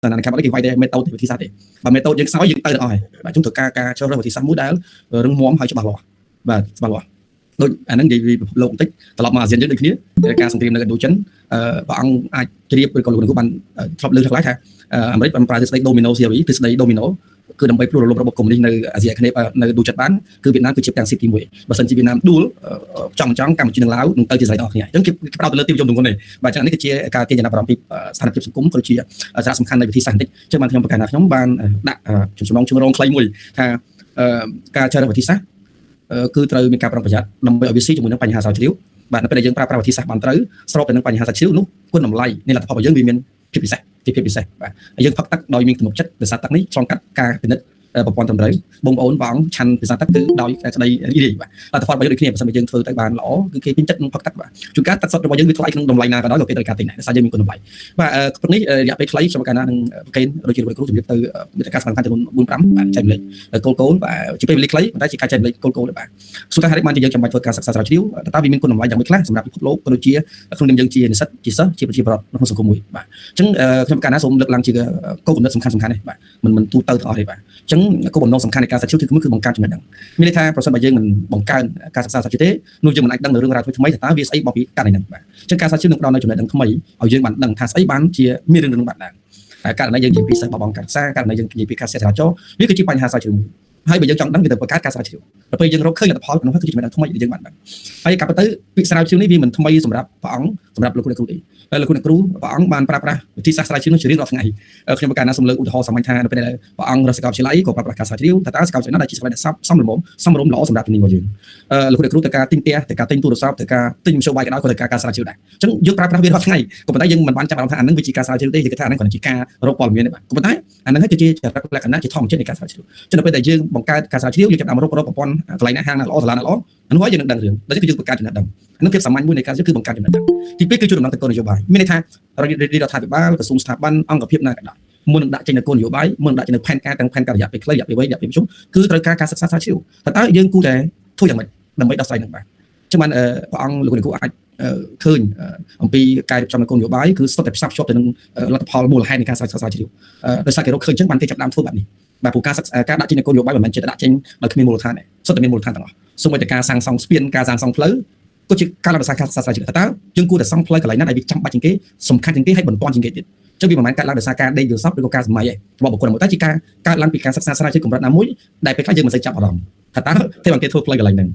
តែណាកាគេវាយតែ method វិធីសាស្ត្រទេបើ method យើងខ្សោយយើងទៅដល់អស់ហើយបាទជួនត្រូវការការជ្រើសរើសវិធីសាស្ត្រមួយដែលរឹងមាំហើយច្បាស់លាស់បាទច្បាស់លាស់ដូចអាហ្នឹងនិយាយពីពិភពលោកបន្តិចត្រឡប់មកអាស៊ានយើងដូចគ្នាការសង្គ្រាមនៅឥណ្ឌូចិនព្រះអង្គអាចជ្រាបឬក៏លោកគ្រូបានធ្លាប់លើកឡើងថាអាមេរិកបានប្រើទ្រឹស្ដី domino theory ទ្រឹស្ដី domino គឺដើម្បីផ្ដួលរំលំរបបកុម្មុយនីសនៅអាស៊ីអាគ្នេយ៍នៅឥណ្ឌូចិនបានគឺវៀតណាមគឺជាផ្ទាំងស៊ីបទី1បើសិនជាវៀតណាមដួលចង់ចង់កម្ពុជានិងឡាវនឹងទៅជាស្រ័យដល់គ្នាអញ្ចឹងគេផ្ដោតទៅលើទីប្រជុំទម្ងន់នេះបាទអញ្ចឹងនេះគឺជាការទាញចំណាប់អារម្មណ៍ពីស្ថានភាពសង្គមក៏ជាសារៈសំខាន់នៃវិធីសាស្ត្របន្តិចអញ្ចឹងបានខ្ញុំប្រកាសថាខ្ញុំបានដាក់ចំណងជើងរងខ្លីមួយថាការជ្រើសរើសវិធីសាស្ត្រគឺត្រូវមានការប្រុងប្រយ័ត្នដើម្បីឲ្យវាស៊ីជាមួយនឹងបញ្ហាស្រាវជ្រាវបាទនៅពេលដែលយើងប្រើប្រាស់វិធីសាស្ត្របានត្រូវស្របទៅនឹងបញ្ហាស្រាវជ្រាវនោះគុណតម្លៃនៃលទ្ធផលរបស់យើងវាមានភាពពិសេសជាភាពពិសេសបាទហើយយើងផឹកទឹកដោយមានទំនុកចិត្តដោយសារទឹកនេះឆ្លងកាត់ការពិនិត្យប្រព័ន្ធត្រឹមត្រូវបងប្អូនបងឆាន់ពិសាទឹកគឺដោយក្តីរីករាយបាទលទ្ធផលរបស់យើងដូចគ្នាបើសិនជាយើងធ្វើទៅបានល្អគឺគេពេញចិត្តនឹងផឹកទឹកបាទជួនកាលទឹកសុទ្ធរបស់យើងវាថ្លៃក្នុងតម្លៃណាក៏ដោយក៏គេត្រូវការទិញដែរដោយសារយើងមានគុណតម្លៃបាទព្រឹកនេះរយៈពេលខ្លីខ្ញុំកាលណានឹងប្រកេនដូចជាគ្រូជំរាបទៅមេត្តាសំខាន់ចំនួន4 5បាទចែកម្លេចគោលគោលបាទជាពេលវេលាខ្លីប៉ុន្តែជាការចែកម្លេចគោលគោលបាទសួរថាហេតុបានជាយើងចាំបាច់ធ្វើការសិក្សាស្រាវជ្រាវតើវាមានគុណតម្លៃយ៉ាងម៉េចខ្លះសម្រាប់ពិភពលោកក៏ដូចជាក្នុងនាមយើងជានិស្សិតជាសិស្សជាប្រជាពលរដ្ឋនៅក្នុងសង្គមមួយបាទអញ្ចឹងខ្ញុំកាលណាសូមលើកឡើងជាគោលគំនិតសំខាន់សំខាន់នេះបាទមិនមិនទូទៅទាំងអស់ទេបាទអញ្ចឹងគោលបំណងសំខាន់នៃការស្រាវជ្រាវគឺបង្កើនចំណេះដឹងមានន័យថាប្រសិនបើយើងមិនបង្កើនការសិក្សាស្រាវជ្រាវទេនោះយើងមិនអាចដឹងនៅរឿងរ៉ាវថ្មីៗថាតើវាស្អីមកពីករណីហ្នឹងបាទអញ្ចឹងការស្រាវជ្រាវនឹងផ្ដល់នូវចំណេះដឹងថ្មីឲ្យយើងបានដឹងថាស្អីបានជាមានរឿងរឿងបាត់ឡើងតែករណីយើងនិយាយពីសិស្សបោះបង់ការសិក្សាករណីយើងនិយាយពីការសេះចរាចរណ៍វាគឺជាបញ្ហាស្រាវជ្រាវមួយហើយបើយើងចង់ដឹងវាទៅបង្កើតការស្រាវជ្រាវដល់ពេលយើងរកឃើញលទ្ធផលនោះគឺជាចំណេះដឹងថ្មីដែលយើងបានដឹងហើយកាប់ទៅពាក្យស្រាវជ្រាវនេះវាមិនថ្មីសម្រាប់ព្រះអង្គសម្រាប់លោកគ្រូអ្នកគ្រូទេហើយលោកគ្រូអ្នកគ្រូព្រះអង្គបានប្រើប្រាស់វិធីសាស្ត្រស្រាវជ្រាវនោះជារៀងរាល់ថ្ងៃខ្ញុំប្រកាសណាសូមលើកឧទាហរណ៍សាមញ្ញថានៅពេលដែលព្រះអង្គរកសាកលវិទ្យាល័យក៏ប្រើប្រាស់ការស្រាវជ្រាវថាតើសាកលវិទ្យាល័យណាដែលជាសាកលវិទ្យាល័យសមល្មមសមរម្យល្អសម្រាប់ជំនាញរបស់យើងលោកគ្រូអ្នកគ្រូត្រូវការទិញផ្ទះត្រូវការទិញទូរស័ព្ទត្រូវការទិញមធ្យោបាយក៏ដោយក៏ត្រូវការការស្រាវជ្រាវដែរអញ្ចឹងយើងប្រើប្រាស់វារាល់ថ្ងៃក៏ប៉ុន្តែយើងមិនបានចាប់អារម្មណ៍ថាអានឹងវាជាការស្រាវជ្រាវទេយើងគិតថាអានឹងគ្រាន់តែជាការរកព័ត៌មានទេបាទក៏ប៉ុន្តែអានឹងគឺជាចរិតលក្ខណៈជាធម្មជាតិនៃការស្រាវជ្រាវចឹងនៅពេលដែលយើងបង្កើតការស្រាវជ្រាវយើងចាប់ផ្ដើមរកប្រព័ន្ធកន្លែងណាហាងណាល្អសាលាណាល្អអានោះហើយយើងនឹងដឹងរឿងដូច្នេះគឺយើងបង្កើតចំណេះដឹងអានឹងភាពសាមញ្ញមួយនៃការស្រាវជ្រាវគឺបង្កើតចំណេះដឹងទីពីរគឺជួយដំណឹងទៅគោលនយោបាយមានន័យថារដ្ឋាភិបាលក្រសួងស្ថាប័នអង្គភាពណាក៏ដោយមុននឹងដាក់ចេញនូវគោលនយោបាយមុននឹងដាក់ចេញនូវផែនការទាំងផែនការរយៈពេលខ្លីរយៈពេលវែងរយៈពេលមធ្យមគឺត្រូវការការសិក្សាស្រាវជ្រាវតើតើយើងគួរតែធ្វើយ៉ាងម៉េចដើម្បីដោះស្រាយនឹងបាទចឹងបានព្រះអង្គលោកគ្រូអាចឃើញអំពីការរៀបចំគោលនយោបាយគឺសុទ្ធតែផ្សារភ្ជាប់ទៅនឹងលទ្ធផលមូលហេតុនៃការស្រាវជ្រាវដោយសារគេរកឃើញចឹងបានគេចាប់ដើមធ្វើបែបនេះបាទព្រោះការសិក្សាការដាក់ចេញនូវគោលនយោបាយមិនមែនជាដាក់ចេញដោយគ្មានមូលដ្ឋានទេសុទ្ធតែមានមូលដ្ឋានទាំងអស់សូម្បីតែការសាងសង់ស្ពានការសាងសង់ផ្លូវក៏ជាការរក្សាការសិក្សាស្រាវជ្រាវតើយើងគួរតែសង់ផ្លូវកន្លែងណាដែលវាចាំបាច់ជាងគេសំខាន់ជាងគេហើយបន្ទាន់ជាងគេទៀតចឹងវាមិនមែនកើតឡើងដោយសារការដេកយល់សពឬក៏ការសម័យទេរបស់បុគ្គលមួយតែជាការកើតឡើងពីការសិក្សាស្រាវជ្រាវកម្រិតណាមួយដែលពេលខ្លះយើងមិនសូវចាប់អារម្មណ៍ថាតើទេបានគេធ្វើផ្លូវកន្លែងហ្នឹ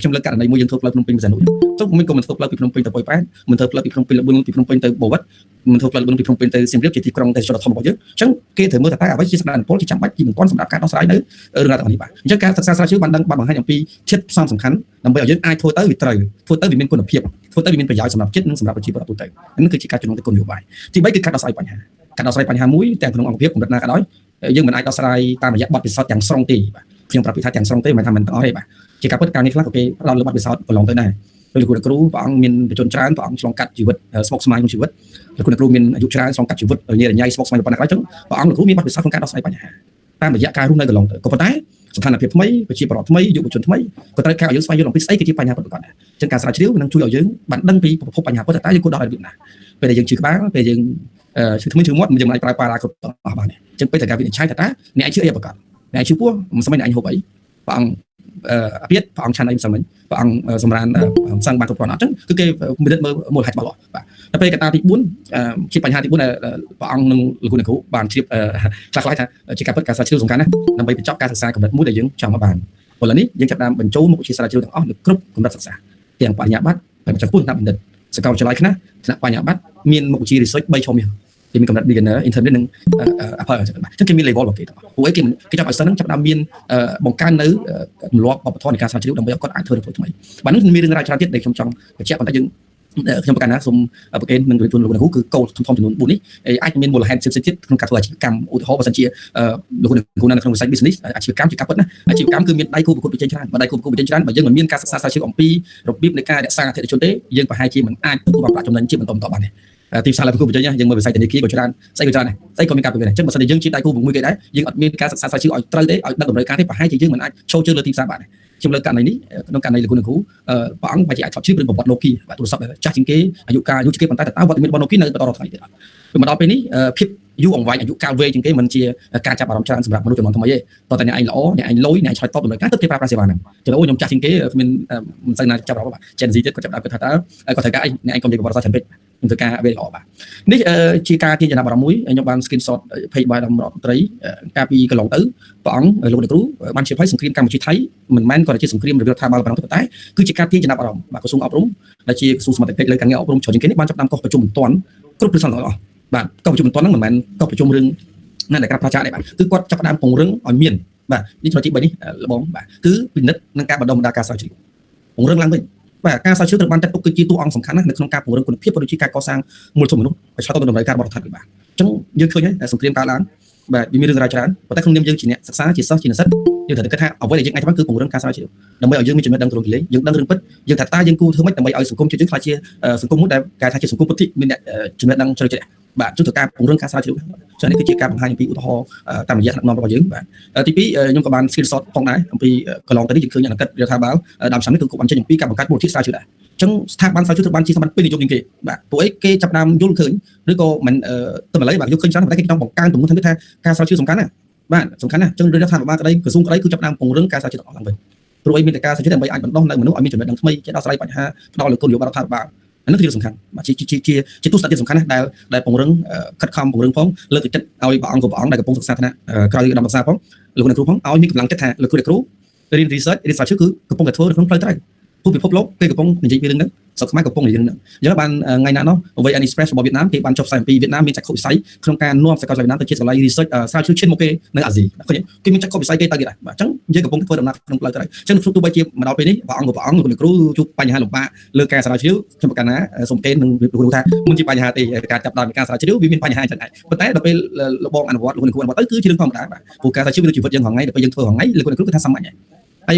ងខ្ញុំលើកករណីមួយយើងធ្វើផ្លូវភ្នំពេញពិសេសនោះចុះមិនក៏មិនធ្វើផ្លូវពីភ្នំពេញទៅប៉ោយប៉ែតមិនធ្វើផ្លូវពីភ្នំពេញលបឿនពីភ្នំពេញទៅបូវិតមិនធ្វើផ្លូវលបឿនពីភ្នំពេញទៅសៀមរាបជាទីក្រុងទេសចរណ៍ធំរបស់យើងអញ្ចឹងគេត្រូវមើលថាតើអ្វីជាសក្តានុពលជាចាំបាច់ជាបន្ទាន់សម្រាប់ការដោះស្រាយនៅរឿងរ៉ាវទាំងនេះបាទអញ្ចឹងការសិក្សាស្រាវជ្រាវបានដឹងបានបង្ហាញអំពីធាតុផ្សំសំខាន់ដើម្បីឲ្យយើងអាចធ្វើទៅវាត្រូវធ្វើទៅវាមានគុណភាពធ្វើទៅវាមានប្រយោជន៍សម្រាប់ជាតិនិងសម្រាប់ប្រជាពលរដ្ឋទូទៅនេះគឺជាការជំរុញទៅគោលនយោបាយទី3គឺការដោះស្រាយបញ្ហាការដោះស្រាយបញ្ហាមួយទាំងក្នុងអង្គភាពកម្រិតណាក៏ដោយយើងមិនអាចដោះស្រាយតាមរយៈបទពិសោធន៍ទាំងស្រុងទេបាទខ្ញុំប្រាប់ពីថាទាំងស្រុងទេមិនថាមិនទាំងអស់ទេបាទជាការពិតការងារខ្លះក៏គេផ្ដោតលើបទពិសោធន៍កន្លងទៅដែរដោយលោកគ្រូគ្រូព្រះអង្គមានបជនច្រើនព្រះអង្គឆ្លងកាត់ជីវិតស្មុគស្មាញក្នុងជីវិតលោកគ្រូគ្រូមានអាយុច្រើនឆ្លងកាត់ជីវិតញ៉ៃញ៉ៃស្មុគស្មាញប៉ុណ្ណាក៏ដោយចឹងព្រះអង្គលោកគ្រូមានបទពិសោធន៍ក្នុងការដោះស្រាយបញ្ហាតាមរយៈការរស់នៅកន្លងទៅក៏ប៉ុន្តែស្ថានភាពថ្មីប្រជាពលរដ្ឋថ្មីយុវជនថ្មីក៏ត្រូវការឲ្យយើងស្វែងយល់អំពីស្អីគឺជាបញ្ហាពិតប្រាកដដែរចឹងការស្រាវជ្រាវនឹងជួយឲ្យយើងបានដឹងពីប្រភពបញ្ហាពិតតើយើងគួរដោះរបៀបណាពេលដែលយើងឈឺក្បាលពេលយើងឈឺថ្មីឈឺមាត់យើងមិនអាចប្រើប៉ារ៉ាគ្រប់ទាំងអស់បានទេចឹងពេលតែការវិនិច្ឆ័យថាតើអ្នកឯងឈឺអីប្រាកដអ្នកឯងឈឺពោះមិនសម័យអ្នកឯងហូបអីព្រះអង្គអាពាតព្រះអង្គឆាន់អីមិនសម័យព្រះអង្គសម្រានសឹងបានគ្រប់គ្រាន់អត់ចឹងគឺគេពិនិត្យមើលមូលហេតុច្បាស់លាស់បាទដល់ពេលកត្តាទី4ជាបញ្ហាទី4ដែលព្រះអង្គនិងលោកគ្រូបានជ្រាបខ្លះខ្លះថាជាការពិតការស្រាវជ្រាវសំខាន់ណាស់ដើម្បីបញ្ចប់ការសិក្សាកម្រិតមួយដែលយើងចង់មកបានឥឡូវនេះយើងចាប់ផ្ដើមបញ្ចូលមុខវិជ្ជាស្រាវជ្រាវទាំងអស់នៅគ្រប់កម្រិតសិក្សាទាំងបញ្ញាបត្របែបចំពោះថ្នាក់បណ្ឌិតសាកលវិទ្យាល័យខ្លះថ្នាក់បញ្ញាបត្រមានមុខវិជ្ជា research 3ឆុងមាសគេមានកម្រិត beginner intermediate និង upper អញ្ចឹងបាទអញ្ចឹងគេមាន level របស់គេទាំងអស់ព្រោះអីគេគេចាប់ឲ្យសិស្សហ្នឹងចាប់ផ្ដើមមានបង្កើននៅទម្លាប់វប្បធម៌នៃការស្រាវជ្រាវដើម្បីឲ្យគាត់អាចធ្វើទៅថ្មីបាទនោះមានរឿងរ៉ាវច្រើនទៀតដែលខ្ញុំចង់បញ្ជាក់ប៉ុន្តែយើងខ្ញុំប្រកាសណាសូមប្រកេននឹងជូនលោកគ្រូគឺគោលធំធំចំនួន4នេះអាចមានមូលហេតុផ្សេងៗទៀតក្នុងការធ្វើអាជីវកម្មឧទាហរណ៍បើសិនជាលោកគ្រូនៅក្នុងវិស័យ business អាជីវកម្មជាការពិតណាអាជីវកម្មគឺមានដៃគូប្រកួតប្រជែងច្រើនបើដៃគូប្រកួតប្រជែងច្រើនបើយើងមិនមានការសិក្សាស្រាវជ្រាវអំពីរបៀបនៃការរក្សាអតិថិជនទេយើងប្រហែលជាមិនអាចទទួលបានប្រាក់ចំណេញជាបន្តបន្ទាប់បានទេទីផ្សារឡើយប្រកួតប្រជែងយើងមើលវិស័យធនាគារក៏ច្រើនស្អីក៏ច្រើនដែរស្អីក៏មានការប្រកួតដែរអញ្ចឹងបើសិនជាយើងជាដៃគូមួយគេដែរយើងអត់មានការសិក្សាស្រាវជ្រាវឲ្យត្រូវទេឲ្យដឹងតម្រូវការទេប្រហែលជាយើងមិនអាចចូលជើងលើទីផ្សារបានទេខ្ញុំលើកករណីនេះក្នុងករណីលោកគ្រូព្រះអង្គប្រហែលជាអាចធ្លាប់ជឿរឿងប្រវត្តិ Nokia បាទទូរស័ព្ទចាស់ជាងគេអាយុកាលអាយុជាងគេប៉ុន្តែតើវត្តមានរបស់ Nokia នៅបន្តដល់ថ្ងៃទៀតអត់ពេលមកដល់ពេលនេះភាព យូរអង្វែងអាយុកាលវែងជាងគេមិនជាការចាប់អារម្មណ៍ច្រើនសម្រាប់មនុស្សជំនាន់ថ្មីទេតោះតែអ្នកឯងល្អអ្នកឯងលយអ្នកឯងឆ្លើយតបតម្រូវការទើបគេប្រើប្រាស់សេវាហ្នឹងចឹងអូខ្ញុំចាស់ជាងគេគ្មានមិនសូវណាចាប់អារម្មណ៍បាទ Gen Z ទៀតគាត់ចាប់ដើមគាត់ថាតើគាត់ត្រូវការអីអ្នកឯងកុំនិយាយប្រវត្តិសាស្ត្រច្រើនពេកខ្ញុំត្រូវការវាល្អបាទនេះជាការទាញចំណាប់អារម្មណ៍មួយខ្ញុំបាន screenshot page បាយដល់រដ្ឋមន្ត្រីកាលពីកន្លងទៅព្រះអង្គលោកអ្នកគ្រូបានជាភ័យសង្គ្រាមកម្ពុជាថៃមិនមែនគាត់ជាសង្គ្រាមរវាងរដ្ឋាភិបាលប៉ុណ្ណោះទេប៉ុន្តែគឺជាការទាញចំណាប់អារម្មណ៍បាទក្រសួងអប់រំដែលជាក្រសួងសមត្ថកិច្ចលើការងារអប់រំច្រើនជាងគេនេះបានចាប់ផ្ដើមកោះប្រជុំបន្ទាន់គ្រប់គ្រងទាំងអស់បាទកោះប្រជុំបន្ទាន់ហ្នឹងមិនមែនកោះប្រជុំរឿងណាដែលក្រាបប្រជាទេបាទគឺគាត់ចាប់ផ្ដើមពង្រឹងឲ្យមានបាទនេះចំណុចទី3នេះលបងបាទគឺពិនិត្យនឹងការបណ្ដុះបណ្ដាលការស្រាវជ្រាវពង្រឹងឡើងវិញបាទការស្រាវជ្រាវត្រូវបានចាត់ទុកគឺជាតួអង្គសំខាន់ណាស់នៅក្នុងការពង្រឹងគុណភាពក៏ដូចជាការកសាងមូលធនមនុស្សឲ្យឆ្លើយតបនឹងតម្រូវការរបស់រដ្ឋាភិបាលអញ្ចឹងយើងឃើញហើយសង្គ្រាមកើតឡើងបាទវាមានរឿងរ៉ាវច្រើនប៉ុន្តែក្នុងនាមយើងជាអ្នកសិក្សាជាសិស្សជានិស្សិតយើងត្រូវតែគិតថាអ្វីដែលយើងអាចធ្វើគឺពង្រឹងការស្រាវជ្រាវដើម្បីឲ្យយើងមានចំណេះដឹងទូលំទូលាយយើងដឹងរឿងពិតយើងថាតើយើងគួរធ្វើម៉េចដើម្បីឲ្យសង្គមជាតិយើងក្លាយជាសង្គមមួយដែលគេថាជាសង្គមពុទ្ធិមានអ្នកចំណេះដឹងជ្រៅជ្រះបាទជួនទៅការពង្រឹងការស្រាវជ្រាវចឹងនេះគឺជាការបង្ហាញអំពីឧទាហរណ៍តាមរយៈថ្នាក់នាំរបស់យើងបាទទី2ខ្ញុំក៏បាន screenshot ផងដែរអំពីកន្លងទៅនេះយើងឃើញអនុកិច្ចរដ្ឋាភិបាលដើមឆ្នាំនេះគឺគាត់បានចេញអំពីការបង្កើតមូលនិធិស្រាវជ្រាវដែរចឹងស្ថាប័នស្រាវជ្រាវត្រូវបានជាសម្បត្តិពេញនិយមជាងគេបាទពួកអីគេចាប់ដើមយល់ឃើញឬក៏មិនទៅម្ល៉េះបាទយល់ឃើញច្រើនតែគេចង់បង្កើនទំនុកថាការស្រាវជ្រាវសំខាន់ណាបាទសំខាន់ណាស់ចឹងរដ្ឋាភិបាលក្តីក្រសួងក្តីគឺចាប់ដើមពង្រឹងការស្រាវជ្រាវទាំងអស់ឡើងវិញព្រោះអីមានតែការស្រាវជ្រាវដើម្បីអាចបណ្ដុះនៅមនុស្សឲ្យមានចំណេះដឹងថ្មីចេះដោះស្រាយបញ្ហាផ្ដល់លើគោលនយោបាយរដ្ឋាភិបាលអានេះគឺជាសំខាន់បាទជាជាជាជាទស្សនវិជ្ជាសំខាន់ណាស់ដែលដែលពង្រឹងខិតខំពង្រឹងផងលើកទឹកចិត្តឲ្យព្រះអង្គព្រះអង្គដែលកំពុងសិក្សាថ្នាក់ក្រោយឧត្តមសិក្សាផងលោកអ្នកគ្រូផងឲ្យមានកម្លាំងចិត្តថាលោកគ្រូអ្នកគ្រូរៀន research រៀនស្រាវជ្រាវគឺកំពុងតែធ្វើនៅក្នុងផ្លូវត្រូវទូពិភពលោកគេកំពុងនិយាយពីរឿងហ្នឹងស្រុកខ្មែរកំពុងនិយាយរឿងហ្នឹងអញ្ចឹងបានថ្ងៃណានោះ VN Express របស់វៀតណាមគេបានចុះផ្សាយអំពីវៀតណាមមានចក្ខុវិស័យក្នុងការនាំសាកលវិទ្យាវៀតណាមទៅជាសាលា research ស្រាវជ្រាវឈានមុខគេនៅអាស៊ីឃើញគេមានចក្ខុវិស័យគេទៅទៀតដែរបាទអញ្ចឹងយើងកំពុងធ្វើដំណើរក្នុងផ្លូវត្រូវអញ្ចឹងទោះបីជាមកដល់ពេលនេះព្រះអង្គព្រះអង្គលោកគ្រូជួបបញ្ហាលំបាកលើការស្រាវជ្រាវខ្ញុំប្រកាសណាសូមគេនឹងគ្រូថាមិនជាបញ្ហាទេការចាប់ដើមការស្រាវជ្រាវវាមានបញ្ហាអញ្ចឹងដែរប៉ុន្តែដល់ពេលលបងអនុវត្តលោកគ្រូអនុវត្តទៅគឺជារឿងធម្មតាបាទព្រោះការស្រាវជ្រាវវាដូចជីវិតយើងរាល់ថ្ងៃដល់ពេលយើងធ្វើរាល់ថ្ងៃលោកគ្រូគឺថាសាមញ្ញហើ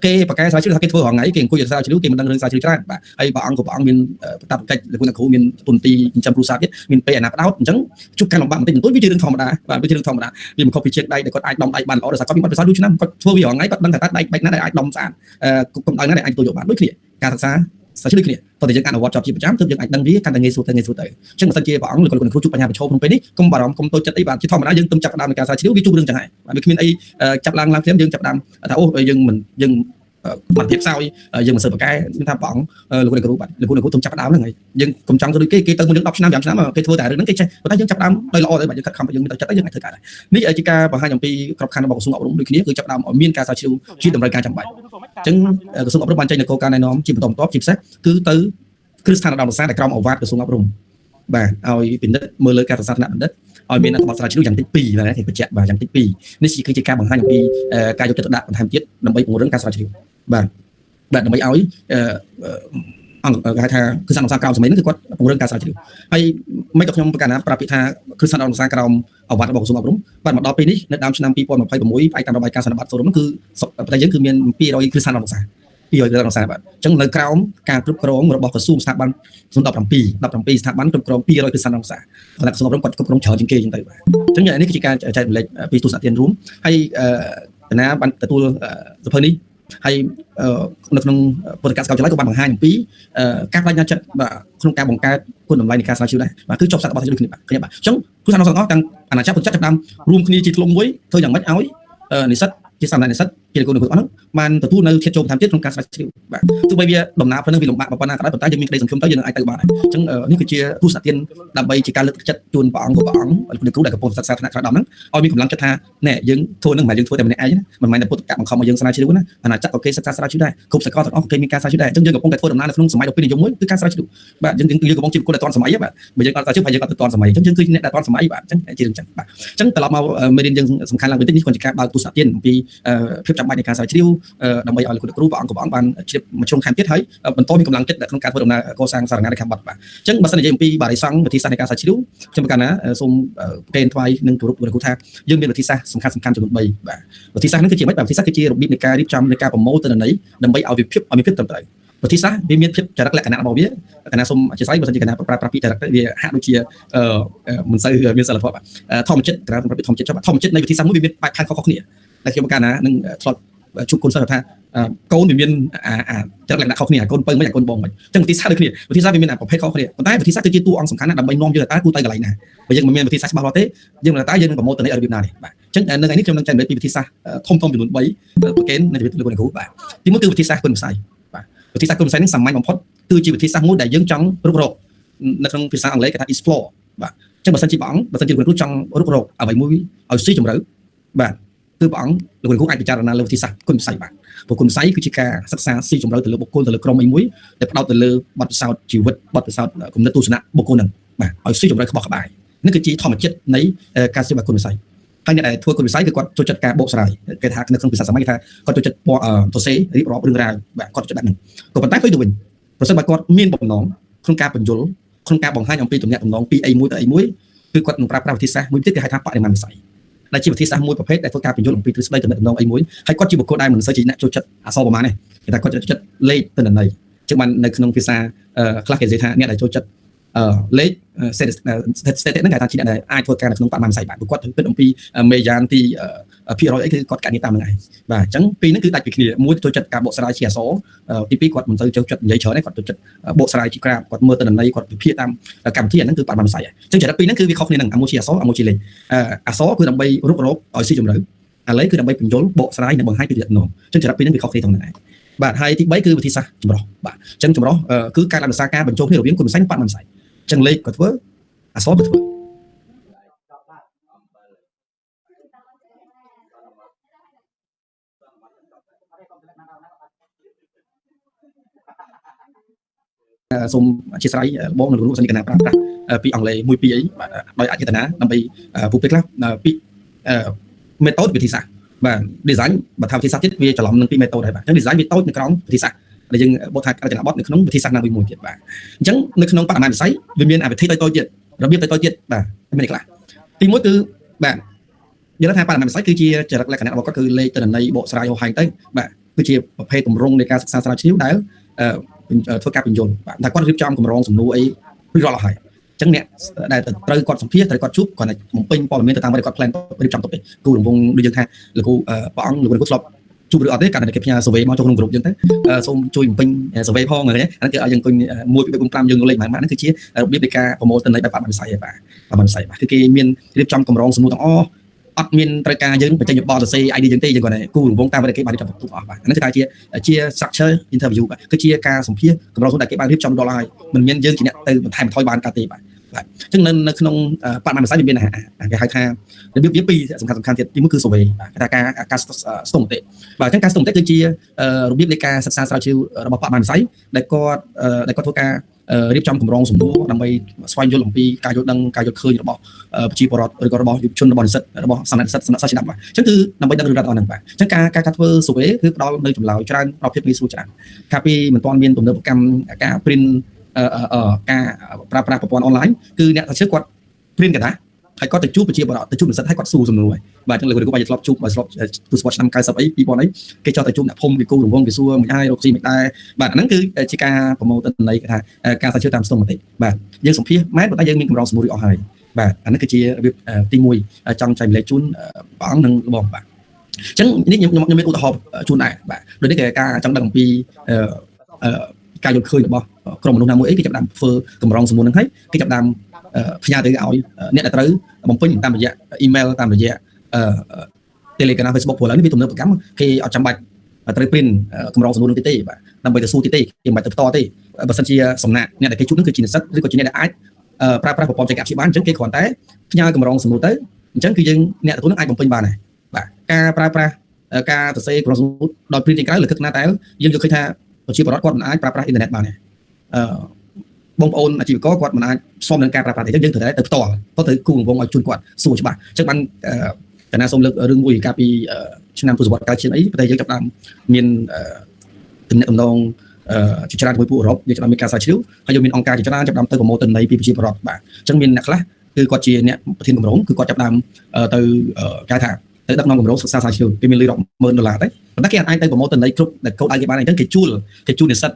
យគេបកកែស្រាវជ្រាវថាគេធ្វើរាល់ថ្ងៃគេអង្គុយស្រាវជ្រាវគេមិនដឹងរឿងស្រាវជ្រាវច្រើនបាទហើយព្រះអង្គក៏ព្រះអង្គមានបតបកិច្ចលោកអ្នកគ្រូមានទុនទីចិញ្ចឹមគ្រួសារទៀតមានពេលអាណាផ្ដោតអញ្ចឹងជួបការលំបាកបន្តិចបន្តួចវាជារឿងធម្មតាបាទវាជារឿងធម្មតាវាមិនខុសពីជាងដៃដែលគាត់អាចដំដៃបានល្អដោយសារគាត់មានបទពិសោធន៍យូរឆ្នាំគាត់ធ្វើវារាល់ថ្ងៃគាត់ដឹងថាតើដៃបែបណាដែលអាចដំស្អាតកម្ដៅណាដែលអាចទទួលយកបានដូចគ្នាការសិក្សាស្រាវជ្រាវដូចគ្នាតោះតែយើងអនុវត្តជាប់ជាប្រចាំទើបយើងអាចដឹងវាកាន់តែងាយស្រួលទៅងាយស្រួលទៅអញ្ចឹងបើសិនជាព្រះអង្គឬក៏លោកគ្រូជួបបញ្ហាប្រឈមក្នុងពេលនេះកុំបារម្ភកុំតូចចិត្តអីបាទជាធម្មតាយើងទើបចាប់ផ្ដើមនៃការស្រាវជ្រាវវាជួបរឿងចឹងហើយបាទវាគ្មានអីចាប់ឡើងឡើងភ្លាមយើងចាប់ផ្ដើមថាអូយើងមិនយើងសមត្ថភាពខ្សោយយើងមិនសូវប្រកែខ្ញុំថាព្រះអង្គលោកគ្រូបាទលោកគ្រូទើបចាប់ផ្ដើមហ្នឹងហើយយើងកុំចង់ទៅដូចគេគេទៅមុនយើង10ឆ្នាំ5ឆ្នាំគេធ្វើតែរឿងហ្នឹងគេចេះប៉ុន្តែយើងចាប់ផ្ដើមដោយល្អទៅបាទយើងខិតខំយើងមានតែចិត្តទៅយើងអាចធ្វើការដែរនេះជាការបង្ហាញអំពីក្របខ័ណ្ឌរបស់ក្រសួងអប់រំដូចគ្នាគឺចាប់ផ្ដើមឲ្យមានការស្រាវជ្រាវជាតម្រូវការចាំបាច់អញ្ចឹងក្រសួងអប់រំបានចេញនូវគោលការណ៍ណែនាំជាបន្តបន្ទាប់ជាពិសេសគឺទៅគ្រឹះស្ថានឧត្តមសិក្សាដែលក្រោមឱវាទក្រសួងអប់រំបាទឲ្យពិនិត្យមើលលើការសិក្សាថ្នាក់បណ្ឌិតឲ្យមានអត្ថបទស្រាវជ្រាវយ៉ាងតិច2បាទគេបញ្ជាក់បាទយ៉ាងតិច2នេះគឺជាការបង្ហាញអំពីការយកចិត្តទុកដាក់បន្ថែមទៀតដើម្បីពង្រឹងការស្រាវជ្រាវបាទបាទដើម្បីឲ្យអង្គគេហៅថាគ្រឹះស្ថានឧត្តមសិក្សាក្រោមសម័យហ្នឹងគឺគាត់ពង្រឹងការស្រាវជ្រាវហើយមិនក៏ខ្ញុំប្រកាសណាប្រាប់ពីថាគ្រឹះស្ថានឧត្តមសិក្សាក្រោមឱវាទរបស់ក្រសួងអប់រំបាទមកដល់ពេលនេះនៅដើមឆ្នាំ2026ផ្អែកតាមរបាយការណ៍សន្និបាតសូរុំគឺប្រទេសយើងគឺមាន200គ្រឹះស្ថានឧត្តមសិក្សា200គ្រឹះស្ថានឧត្តមសិក្សាបាទអញ្ចឹងនៅក្រោមការគ្រប់គ្រងរបស់ក្រសួងស្ថាប័នចំនួន17 17ស្ថាប័នគ្រប់គ្រង200គ្រឹះស្ថានឧត្តមសិក្សាគណៈក្រសួងអប់រំគាត់គ្រប់គ្រងច្រើនជាងគេអញ្ចឹងទៅបាទអញ្ចឹងនេះគឺជាការចែករំលែកពីទស្សនៈទានរួមហើយកណាបានទទួលសភៅនេះហើយនៅក្នុងពុទ្ធកសាកលវិទ្យាល័យក៏បានបង្ហាញអំពីការបដិញ្ញាចិត្តបាទក្នុងការបង្កើតគុណតម្លៃនៃការស្រាវជ្រាវដែរបាទគឺចប់សត្វរបស់ដូចគ្នាបាទឃើញបាទអញ្ចឹងគ្រឹះស្ថានទាំងអស់ទាំងអាណាចក្រពុទ្ធចក្រចាប់ផ្ដើមរួមគ្នាជាធ្លុងមួយធ្វើយ៉ាងម៉េចឲ្យនិស្សិតជាសាមញ្ញនិស្សិតជាគូនគូអស់ហ្នឹងបានទទួលនៅធាតុចូលបន្ថែមទៀតក្នុងការស្រាវជ្រាវបាទទោះបីវាដំណើរផ្លូវហ្នឹងវាលំបាកប៉ុណ្ណាក៏ដោយប៉ុន្តែយើងមានក្តីសង្ឃឹមទៅយើងនឹងអាចទៅបានដែរអញ្ចឹងនេះគឺជាទស្សនៈទានដើម្បីជាការលើកទឹកចិត្តជូនព្រះអង្គព្រះអង្គលោកគ្រូដែលកំពុងសិក្សាថ្នាក់ក្រោយដំហ្នឹងឲ្យមានកម្លាំងចិត្តថាណែយើងធ្វើហ្នឹងមិនមែនយើងធ្វើតែម្នាក់ឯងណាមិនមែនតែពុទ្ធកបង្ខំឲ្យយើងស្រាវជ្រាវណាអាណាចក្រក៏គេសិក្សាស្រាវជ្រាវដែរគ្រប់សកលទាំងអស់ក៏គេមានការស្រាវជ្រាវដែរអញ្ចឹងយើងកំពុងតែធ្វើដំណើរនៅក្នុងសម័យដ៏ពេញនិយមមួយគឺការស្រាវជ្រាវបាទយើងយើងកំពុងជាបុគ្គលដែលទាន់សម័យបាទបើយើងអត់ស្រាវជ្រាវហើយយើងអត់ទៅទាន់សម័យអញ្ចឹងយើងគឺអ្នកដែលទាន់សម័យបាទអញ្ចឹងជារឿងអញ្ចឹងបាទអញ្ចឹងត្រឡប់មកមេរៀនយើងសំខាន់ឡើងវិញតិចនេះគ្រាន់ជាការបើកទស្សនៈទានអំពីភាពចាំបាច់នៃការស្រាវជ្រាវដើម្បីឲ្យលោកគ្រូព្រះអង្គព្រះអង្គបានជ្រាបមួយជ្រុងថែមទៀតហើយបន្តមានកម្លាំងចិត្តក្នុងការធ្វើដំណើរកសាងសារណានៃខំបត្តិបាទអញ្ចឹងបើសិននិយាយអំពីបារិសង្ឃវិធីសាស្ត្រនៃការស្រាវជ្រាវខ្ញុំប្រកាសណាសូមប្រគេនថ្វាយនឹងគោរពលោកគ្រូថាយើងមានវិធីសាស្ត្រសំខាន់សំខាន់ចំនួន3បាទវិធីសាស្ត្រហ្នឹងគឺជាម៉េចបាទវិធីសាស្ត្រគឺជារបៀបនៃការរៀបចំនៃការប្រមូលទិន្នន័យដើម្បីឲ្យវាភាពឲ្យមានភាពត្រឹមត្រូវវិធីសាស្ត្រវាមានភាពចរិតលក្ខណៈរបស់វាកណាសូមអធិស្ឋានបើសិនជាកណាប្រើប្រាស់ពីចរិតវាហាក់ដូចជាមិនសូវមានសិលធម៌បាទធម្មជាតិកណាប្រើពីធម្មជាតិចុះធម្មជាតិនៃវិធីសាស្ត្រមួយវាមានបែបផែនខុសៗគ្នាតែខ្ញុំកាលណានឹងធ្លាប់ជួបគុណសិស្សថាកូនវាមានអាអាចរិតលក្ខណៈខុសគ្នាអាកូនពៅមិនអាកូនបងមិនអញ្ចឹងវិធីសាស្ត្រដូចគ្នាវិធីសាស្ត្រវាមានអាប្រភេទខុសគ្នាប៉ុន្តែវិធីសាស្ត្រគឺជាតួអង្គសំខាន់ណាស់ដើម្បីនាំយើងទៅតើគួរទៅកន្លែងណា បើយើងមិនមានវិធីសាស្ត្រច្បាស់លាស់ទេយើងមិនថាតើយើងនឹងប្រមូលទិន្នន័យរបៀបណាទេបាទអញ្ចឹងនៅថ្ងៃនេះខ្ញុំនឹងចែករំលែកពីវិធីសាស្ត្រធំធំចំនួន3ប្រកេននៅជីវិតលោកអ្នកគ្រូបាទទីមួយគឺវិធីសាស្ត្រគុណវិស័យបាទវិធីសាស្ត្រគុណវិស័យនេះសាមញ្ញបំផុតគឺជាវិធីសាស្ត្រមួយដែលយើងចង់រុករកនៅក្នុងភាសាអង់គ្លេសគេថា explore បាទអញ្ចឹងបើសិនជាព្រះអង្គបើសិនជាលោកគ្រូចង់រុករកអ្វីមួយឲ្យស៊ីជម្រៅបាទគឺព្រះអង្គលោកគ្រូអាចពិចារណាលើវិធីសាស្ត្រគុណវិស័យបាទព្រោះគុណវិស័យគឺជាការសិក្សាស៊ីជម្រៅទៅលើបុគ្គលទៅលើក្រុមអីមួយដែលផ្ដោតទៅលើបទពិសោធន៍ជីវិតបទពិសោធន៍គំនិតទស្សនៈបុគ្គលហ្នឹងបាទឲ្យស៊ីជម្រៅក្បោះក្បាយនេះគឺជាធម្មជាតិនៃការសិក្សាគុណវិស័យហើយអ្នកដែលធ្វើគុណវិស័យគឺគាត់ចូលចិត្តការបកស្រាយគេថានៅក្នុងភាសាសម័យគេថាគាត់ចូលចិត្តពណ៌សរសេររៀបរាប់រឿងរ៉ាវបាទគាត់ចូលចិត្តបែបហ្នឹងក៏ប៉ុន្តែផ្ទុយទៅវិញប្រសិនបើគាត់មានបំណងក្នុងការបញ្យលក្នុងការបង្ហាញអំពីទំនាក់ទំនងពីអីមួយទៅអីមួយគឺគាត់នឹងប្រើប្រាស់វិធីសាស្ត្រមួយទៀតគេហៅថាបរិមាណវិស័យដែលជាវិធីសាស្ត្រមួយប្រភេទដែលធ្វើការបញ្យលអំពីទ្រឹស្ដីទំនាក់ទំនងអីមួយហើយគាត់ជាបុគ្គលដែលមិនសូវជាអ្នកចូលចិត្តអក្សរប្រមាណទេគេថាគាត់ចូលចិត្តលេខទិន្នន័យជាងបាននៅក្នុងភាសាខ្លះគេនិយាយថាអ្នកដែលចូលចិត្តលេខ statistic ហ្នឹងគេថាជាអ្នកដែលអាចធ្វើការនៅក្នុងបរិមាណវិស័យបាទព្រោះគាត់ត្រូវគិតអំពីមេយ៉ានទីភាគរយអីគឺគាត់កណនីតាមនឹងឯងបាទអញ្ចឹងពីរហ្នឹងគឺដាច់ពីគ្នាមួយចូលចិត្តការបកស្រាយជាអក្សរទីពីរគាត់មិនសូវចូលចិត្តនិយាយច្រើនទេគាត់ចូលចិត្តបកស្រាយជាក្រាបគាត់មើលទិន្នន័យគាត់វិភាគតាមកម្មវិធីអាហ្នឹងគឺបរិមាណវិស័យអញ្ចឹងចរិតពីរហ្នឹងគឺវាខុសគ្នាហ្នឹងអាមួយជាអក្សរអាមួយជាលេខអក្សរគឺដើម្បីរុករកឲ្យស៊ីជម្រៅអាលេខគឺដើម្បីបញ្យលបកស្រាយនិងបង្ហាញពីទំនាក់ទំនងអញ្ចឹងចរិតពីរហ្នឹងវាខុសគ្នាត្រង់ហ្នឹងឯងបាទហើយទី3គឺវិធីសាស្ត្រចម្រុះបាទអញ្ចឹងចម្រុះគឺការឡើងភាសាការបញ្ចូលគ្នារវាងគុណវិស័យនិងបរិមាណវិស័យអញ្ចឹងលេខក៏ធ្វើអក្សរក៏ធ្វើ សូមអធិស្ឋានបងនៅលោកសនិកណាប្រើប្រាស់ពីអង់គ្លេសមួយពីរអីបាទដោយអចេតនាដើម្បីពូពេលខ្លះពី method វិធីសាស្ត្របាទ design បើថាវិធីសាស្ត្រទៀតវាច្រឡំនឹងពី method ដែរបាទអញ្ចឹង design វាតូចនៅក្រោមវិធីសាស្ត្រដែលយើងបកថារចនាបថនៅក្នុងវិធីសាស្ត្រណាមួយមួយទៀតបាទអញ្ចឹងនៅក្នុងបរិមាណវិស័យវាមានអាវិធីតូចៗទៀតរបៀបតូចៗទៀតបាទមានខ្លះទីមួយគឺបាទយើងថាបរិមាណវិស័យគឺជាចរិតលក្ខណៈរបស់គាត់គឺលេខទិន្នន័យបកស្រាយហោហែងទៅបាទគឺជាប្រភេទទម្រង់នៃការសិក្សាស្រាវជ្រាវដែលធ្វើការបញ្យលបាទតែគាត់រៀបចំកម្រងសំណួរអីរួចរាល់អស់ហើយអញ្ចឹងអ្នកដែលត្រូវគាត់សម្ភាសត្រូវគាត់ជួបគាត់បំពេញព័ត៌មានទៅតាមដែលគាត់ plan រៀបចំទុកទេគូរង្វង់ដូចយើងថាលោកគ្រូព្រះអង្គលោកគ្រូធ្លាប់ជួបឬអត់ទេកាលតែគេផ្ញើ survey មកចូលក្នុងក្រុមយើងទៅសូមជួយបំពេញ survey ផងហ្នឹងហ្នឹងគឺឲ្យយើងអង្គុយ1 2 3 4 5យើងលេខប៉ុន្មានហ្នឹងគឺជារបៀបនៃការប្រមូលទិន្នន័យបែបបរិមាណវិស័យបាទបរិមាណវិស័យបាទគឺគេមានរៀបចំកម្រងសំណួរទាំងអស់អត់មានត្រូវការយើងបញ្ចេញយោបល់សរសេរ ID យើងទេយើងគាត់តែគូរង្វង់តាមដែលគេបានរៀបចំទុកអស់បាទហ្នឹងគឺថាជា structure interview បាទគឺជាការសម្ភាសកម្រងសំណួរដែលគេបានរៀបចំដល់ហើយមិនមានយើងជាអ្នកទៅបន្ថែមបន្ថយបានកើតទេបាទបាទអញ្ចឹងនៅក្នុងបរិមាណវិស័យវាមានគេហៅថារបៀបវាពីរសំខាន់សំខាន់ទៀតទីមួយគឺ survey បាទគេថាការស្ទង់មតិបាទអញ្ចឹងការស្ទង់មតិគឺជារបៀបនៃការសិក្សាស្រាវជ្រាវរបស់បរិមាណវិស័យដែលគាត់ធ្វើការរៀបចំកម្រងសំណួរដើម្បីស្វែងយល់អំពីការយល់ដឹងការយល់ឃើញរបស់ប្រជាពលរដ្ឋឬក៏របស់យុវជនរបស់និស្សិតរបស់សំណាក់និស្សិតសំណាក់សិស្សជាដើមបាទអញ្ចឹងគឺដើម្បីដឹងរឿងរ៉ាវទាំងអស់ហ្នឹងបាទអញ្ចឹងការធ្វើ survey គឺផ្ដល់នៅចម្លើយច្រើនប្រភេទងាយស្រួលច្រើនកាលពីមិនទាន់មានទំនើបកម្មការ print ការប្រើប្រាស់ប្រព័ន្ធអនឡាញគឺអ្នកស្រាវជ្រាវគាត់ print កដាហើយគាត់ទៅជួបប្រជាពលរដ្ឋទៅជួបនិស្សិតហើយគាត់សួរសំណួរហើយបាទអញ្ចឹងលោកគ្រូបាច់ធ្លាប់ជួបបើធ្លាប់ទស្សវត្សឆ្នាំ90អី2000អីគេចោះទៅជួបអ្នកភូមិគេគូរង្វង់គេសួរមិនហើយរកស៊ីមិនដែរបាទអាហ្នឹងគឺជាការប្រមូលទិន្នន័យគេថាការស្រាវជ្រាវតាមស្ទង់មតិបាទយើងសម្ភាសមែនប៉ុន្តែយើងមានកម្រងសំណួររួចអស់ហើយបាទអានេះគឺជារបៀបទី1ចង់ចែកម្លែកជូនព្រះអង្គនិងលបងបាទអញ្ចឹងនេះខ្ញុំមានឧទាហរណ៍ជូនដែរបាទដូចនេះគេការចង់ដឹងអំពីការយល់ឃើញរបស់ក្រុមមនុស្សណាមួយអីគេចាប់ដើមធ្វើកម្រងសំណួរហ្នឹងហើយគេចាប់ដើមផ្ញើទៅឲ្យអ្នកដែលត្រូវបំពេញតាមរយៈ email តាមរយៈ Telegram Facebook ព្រោះឥឡូវនេះវាទំនើបកម្មគេអត់ចាំបាច់ត្រូវ print កម្រងសំណួរនោះទេបាទដើម្បីទៅសួរទេគេមិនបាច់ទៅផ្ទាល់ទេបើសិនជាសំណាក់អ្នកដែលគេជួបនោះគឺជានិស្សិតឬក៏ជាអ្នកដែលអាចប្រើប្រាស់ប្រព័ន្ធបច្ចេកវិទ្យាបានអញ្ចឹងគេគ្រាន់តែផ្ញើកម្រងសំណួរទៅអញ្ចឹងគឺយើងអ្នកទទួលនឹងអាចបំពេញបានដែរបាទការប្រើប្រាស់ការសរសេរកម្រងសំណួរដោយ print ចេញក្រៅលើកណាតែយើងយកឃើញថាប្រជាពលរដ្ឋគាត់មិនអាចប្រើប្រាស់អ៊ីនធឺណិតបានទេអឺបងប្អូនអាជីវករគាត់មិនអាចសមនឹងការប្រើប្រាស់ទេអញ្ចឹងយើងត្រូវតែទៅផ្ទាល់ទៅគូរង្វង់ឲ្យជូនគាត់សួរច្បាស់អញ្ចឹងបានកណាសូមលើករឿងមួយកាលពីឆ្នាំទសវត្សរ៍90ជាងអីប្រទេសយើងចាប់ដើមមានទំនាក់ទំនងជាច្រើនជាមួយពួកអឺរ៉ុបយើងចាប់ដើមមានការស្រាវជ្រាវហើយយើងមានអង្គការជាច្រើនចាប់ដើមទៅប្រមូលទិន្នន័យពីប្រជាពលរដ្ឋបាទអញ្ចឹងមានអ្នកខ្លះគឺគាត់ជាអ្នកប្រធានគម្រោងគឺគាត់ចាប់ដើមទៅគេថាទៅដឹកនាំគម្រោងសិក្សាស្រាវជ្រាវគេមានលុយរាប់ម៉ឺនដុល្លារទៅប៉ុន្តែគេអាចទៅប្រមូលទិន្នន័យគ្រប់ដែលកូដដៅគេបានអញ្ចឹងគេជួលនិស្សិត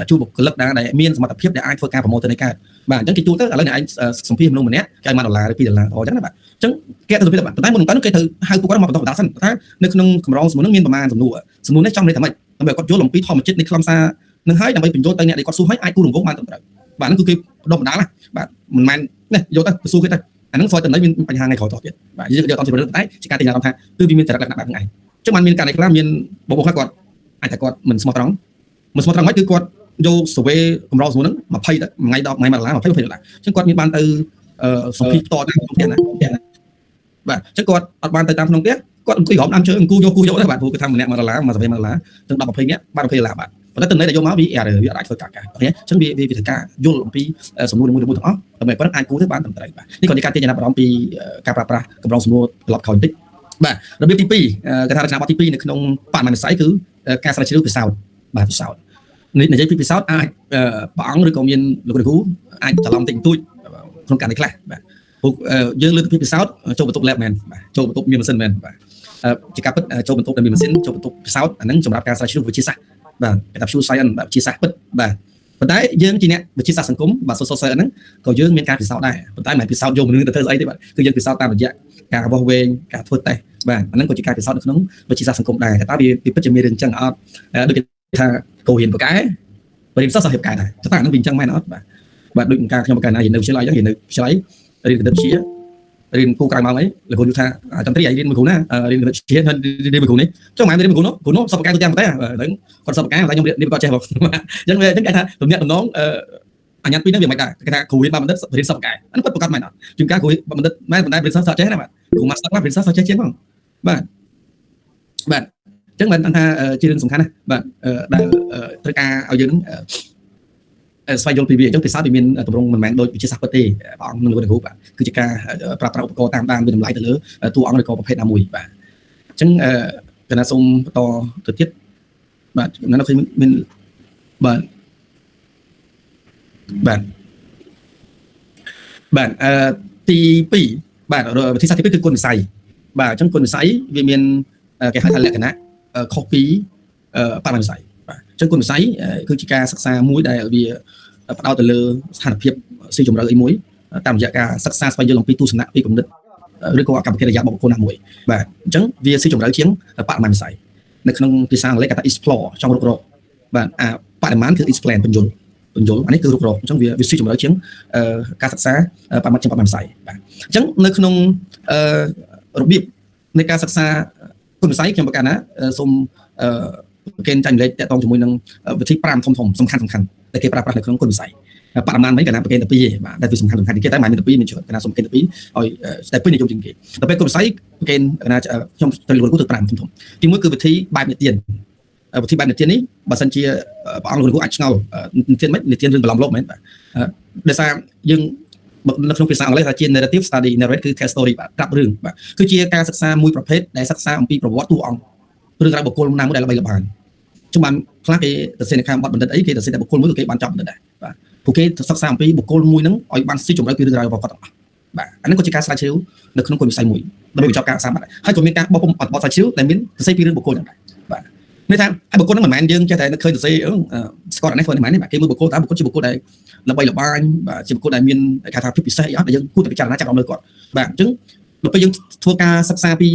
ជួលបុគ្គលិកដែលមានសមត្ថភាពដែលអាចធ្វើការប្រមូលទិន្នន័យកើតបាទអញ្ចឹងគេជួលទៅឥឡូវអ្នកឯងសម្ភាសមនុស្សម្នាក់គេឲ្យ1ដុល្លារឬ2ដុល្លារអញ្ចឹងណាបាទអញ្ចឹងគេទៅសម្ភាសបាទប៉ុន្តែមុននឹងទៅគេត្រូវហៅពួកគាត់មកបន្តបណ្ដាសិនថានៅក្នុងកម្រងសំណួរនឹងមានប្រមាណសំណួរសំណួរនេះចង់ន័យថាម៉េចដើម្បីគាត់យល់អំពីធម្មជាតិនៃខ្លឹមសារនឹងហើយដើម្បីបញ្យល់ទៅអ្នកដែលគាត់សួរឲ្យអាចគូរង្វង់បានត្រឹមត្រូវបាទហ្នឹងគឺគេបណ្ដុះបណ្ដាលណាបាទមិនមែននេះយកទៅសួរគេទៅ អាហ្នឹងស្វ័យតំណែងមានបញ្ហាថ្ងៃក្រោយតទៀតបាទយើងយកអត់ជម្រើសតែជាការទីអារម្មណ៍ថាគឺវាមានចរិតលក្ខណៈបែបហ្នឹងឯងចឹងបានមានករណីខ្លះមានបងប្អូនខ្លះគាត់អាចថាគាត់មិនស្មោះត្រង់មិនស្មោះត្រង់មិនគឺគាត់យក survey កម្រសំណួរហ្នឹង20ទៅថ្ងៃ10ថ្ងៃ1ដុល្លារ20 20ដុល្លារចឹងគាត់មានបានទៅសម្ភាសផ្ទាល់តាមក្នុងផ្ទះណាបាទចឹងគាត់អត់បានទៅតាមក្នុងផ្ទះគាត់អង្គុយក្រោមដើមឈើអង្គូយកគូយកដែរបាទព្រោះគេថាម្នាក់1ដុល្លារមួយ survey 1ដុល្លារចឹង10 20នាក់បាន20ដុល្លារបាទប៉ុន្តែតំណែងដែលយកមកវា error វាអាចធ្វើការការ OK អញ្ចឹងវាវាត្រូវការយល់អំពីសំណួរនីមួយៗទាំងអស់ដើម្បីប៉ុណ្ណឹងអាចគូទៅបានត្រឹមត្រូវបាទនេះក៏ជាការទាញចំណាប់អារម្មណ៍ពីការប្រើប្រាស់កម្រងសំណួរត្រឡប់ក្រោយបន្តិចបាទរបៀបទី2គេថារចនាបថទី2នៅក្នុងបរិមាណវិស័យគឺការស្រាវជ្រាវពិសោធន៍បាទពិសោធន៍នេះនិយាយពីពិសោធន៍អាចព្រះអង្គឬក៏មានលោកគ្រូអាចច្រឡំតិចបន្តួចក្នុងករណីខ្លះបាទព្រោះយើងលើកពីពិសោធន៍ចូលបន្ទប់ lab មែនបាទចូលបន្ទប់មានម៉ាស៊ីនមែនបាទជាការពិតចូលបន្ទប់ដែលមានម៉ាស៊ីនចូលបន្ទប់ពិសោធន៍អាហ្នឹងសម្រាប់ការស្រាវជ្រាវវិទ្យាសាស្ត្របាទគេថា pure science បាទវិទ្យាសាស្ត្រពិតបាទប៉ុន្តែយើងជាអ្នកវិទ្យាសាស្ត្រសង្គមបាទ social science ហ្នឹងក៏យើងមានការពិសោធន៍ដែរប៉ុន្តែមិនមែនពិសោធន៍យកមនុស្សទៅធ្វើស្អីទេបាទគឺយើងពិសោធន៍តាមរយៈការវាស់វែងការធ្វើតេស្តបាទអាហ្នឹងក៏ជាការពិសោធន៍នៅក្នុងវិទ្យាសាស្ត្រសង្គមដែរតែតើវាពិតជាមានរឿងចឹងអត់ដូចគេថាគោរៀនបកែបរិយាសាស្ត្រសហភាពកែដែរតើអាហ្នឹងវាអញ្ចឹងមែនអត់បាទបាទដូចការខ្ញុំបកែណារៀននៅវិទ្យាល័យអញ្ចឹងរៀននៅវិទ្យាល័យរៀនគណិតវិទ្យារៀនគូក្រៅម៉ោងអីលោកគ្រូថាចន្ទ្រីឯងរៀនមួយគ្រូណារៀនគណិតវិទ្យារៀនមួយគ្រូនេះចុះមិនរៀនមួយគ្រូនោះគ្រូនោះសពកែទូទាំងប្រទេសហ្នឹងគាត់សពកែតែខ្ញុំរៀនគាត់ចេះបងអញ្ចឹងវាអញ្ចឹងគេថាទំនាក់ទំនងអញ្ញាតពីរហ្នឹងវាមិនដែរគេថាគ្រូរៀនបានបណ្ឌិតរៀនសពកែអានោះពិតប្រាកដមែនអត់ជួនកាលគ្រូបណ្ឌិតមែនប៉ុន្តែរៀនសិស្សចេះណាបាទគ្រូ master ខ្លះរៀនសិស្សចេះជាងផងបាទបាទអញ្ចឹងបានថាជារឿងសំខាន់ណាបាទដែលត្រូវការឲ្យយើងស្វែងយល់ពីវាអញ្ចឹងភាសាវាមានទម្រង់មិនមែនដូចវិទ្យាសាស្ត្រពិតទេព្រះអង្គនិងលោកគ្រូបាទគឺជាការប្រើប្រាស់ឧបករណ៍តាមដានមានតម្លៃទៅលើតួអង្គឬក៏ប្រភេទណាមួយបាទអញ្ចឹងកណាសូមបន្តទៅទៀតបាទនៅឃើញមានបាទបាទបាទអឺទី2បាទវិធីសាស្ត្រទី2គឺគុណវិស័យបាទអញ្ចឹងគុណវិស័យវាមានគេហៅថាលក្ខណៈខុសពីបរិមាណវិស័យបាទអញ្ចឹងគុណវិស័យគឺជាការសិក្សាមួយដែលវាផ្ដោតទៅលើស្ថានភាពស៊ីជម្រៅអីមួយតាមរយៈការសិក្សាស្វែងយល់អំពីទស្សនៈពីគំនិតឬក៏អកប្បកិរិយារបស់បុគ្គលណាមួយបាទអញ្ចឹងវាស៊ីជម្រៅជាងបរិមាណវិស័យនៅក្នុងភាសាអង់គ្លេសគេថា explore ចង់រុករកបាទអាបរិមាណគឺ explain បញ្យល់បញ្យល់អានេះគឺរុករកអញ្ចឹងវាវាស៊ីជម្រៅជាងការសិក្សាបរិមាណជាងបរិមាណវិស័យបាទអញ្ចឹងនៅក្នុងរបៀបនៃការសិក្សាគុណវិស័យខ្ញុំប្រកាសណាសូមប្រកេនចាញ់លេខតកតងជាមួយនឹងវិធី5ធំធំសំខាន់សំខាន់ដែលគេប្រើប្រាស់នៅក្នុងគុណវិស័យបរិមាណមិញកណាប្រកេនតែ2ទេបាទតែវាសំខាន់សំខាន់ជាងគេតែមិនមានតែ2មានច្រើនកណាសូមប្រកេនតែ2ឲ្យតែពេញនិយមជាងគេតែពេលគុណវិស័យប្រកេនកណាខ្ញុំត្រូវលោកគ្រូទៅ5ធំធំទី1គឺវិធីបែបនិទានវិធីបែបនិទាននេះបើសិនជាព្រះអង្គលោកគ្រូអាចឆ្ងល់និទានមិននិទានរឿងបន្លំលោកមែនបាទដោយសារយើងនៅក្នុងភាសាអង់គ្លេសថាជា narrative study narrate គឺ tell story បាទប្រាប់រឿងបាទគឺជាការសិក្សាមួយប្រភេទដែលសិក្សាអំពីប្រវត្តិតួអង្គរឿងរ៉ាវបុគ្គលណាមួយដែលល្បីល្បាញចឹងបានខ្លះគេទៅសេនៅខាងបទបណ្ឌិតអីគេទៅសេតែបុគ្គលមួយក៏គេបានចប់បណ្ឌិតដែរបាទពួកគេសិក្សាអំពីបុគ្គលមួយហ្នឹងឲ្យបានស៊ីជម្រៅពីរឿងរ៉ាវរបស់គាត់ទាំងអស់បាទអានេះក៏ជាការស្រាវជ្រាវនៅក្នុងគុណវិស័យមួយដើម្បីបញ្ចប់ការសិក្សាបាទហើយក៏មានការបោះពុំអត្ថបទស្រាវជ្រាវដែលមានសរសេរពីរឿងបុគ្គលហ្នឹងដែរបាទនេះថាហើយបុគ្គលហ្នឹងមិនមែនយើងចេះតែឃើញសរសេរស្គាល់អានេះធ្វើនេះមិនមែនទេបាទគេមើលបុគ្គលតើបុគ្គលជាបុគ្គលដែលល្បីល្បាញបាទជាបុគ្គលដែលមានគេថាភាពពិសេសអីអត់ដែលយើងគួរតែពិចារណាចាប់អារម្មណ៍លើគាត់បាទអញ្ចឹងដល់ពេលយើងធ្វើការសិក្សាពី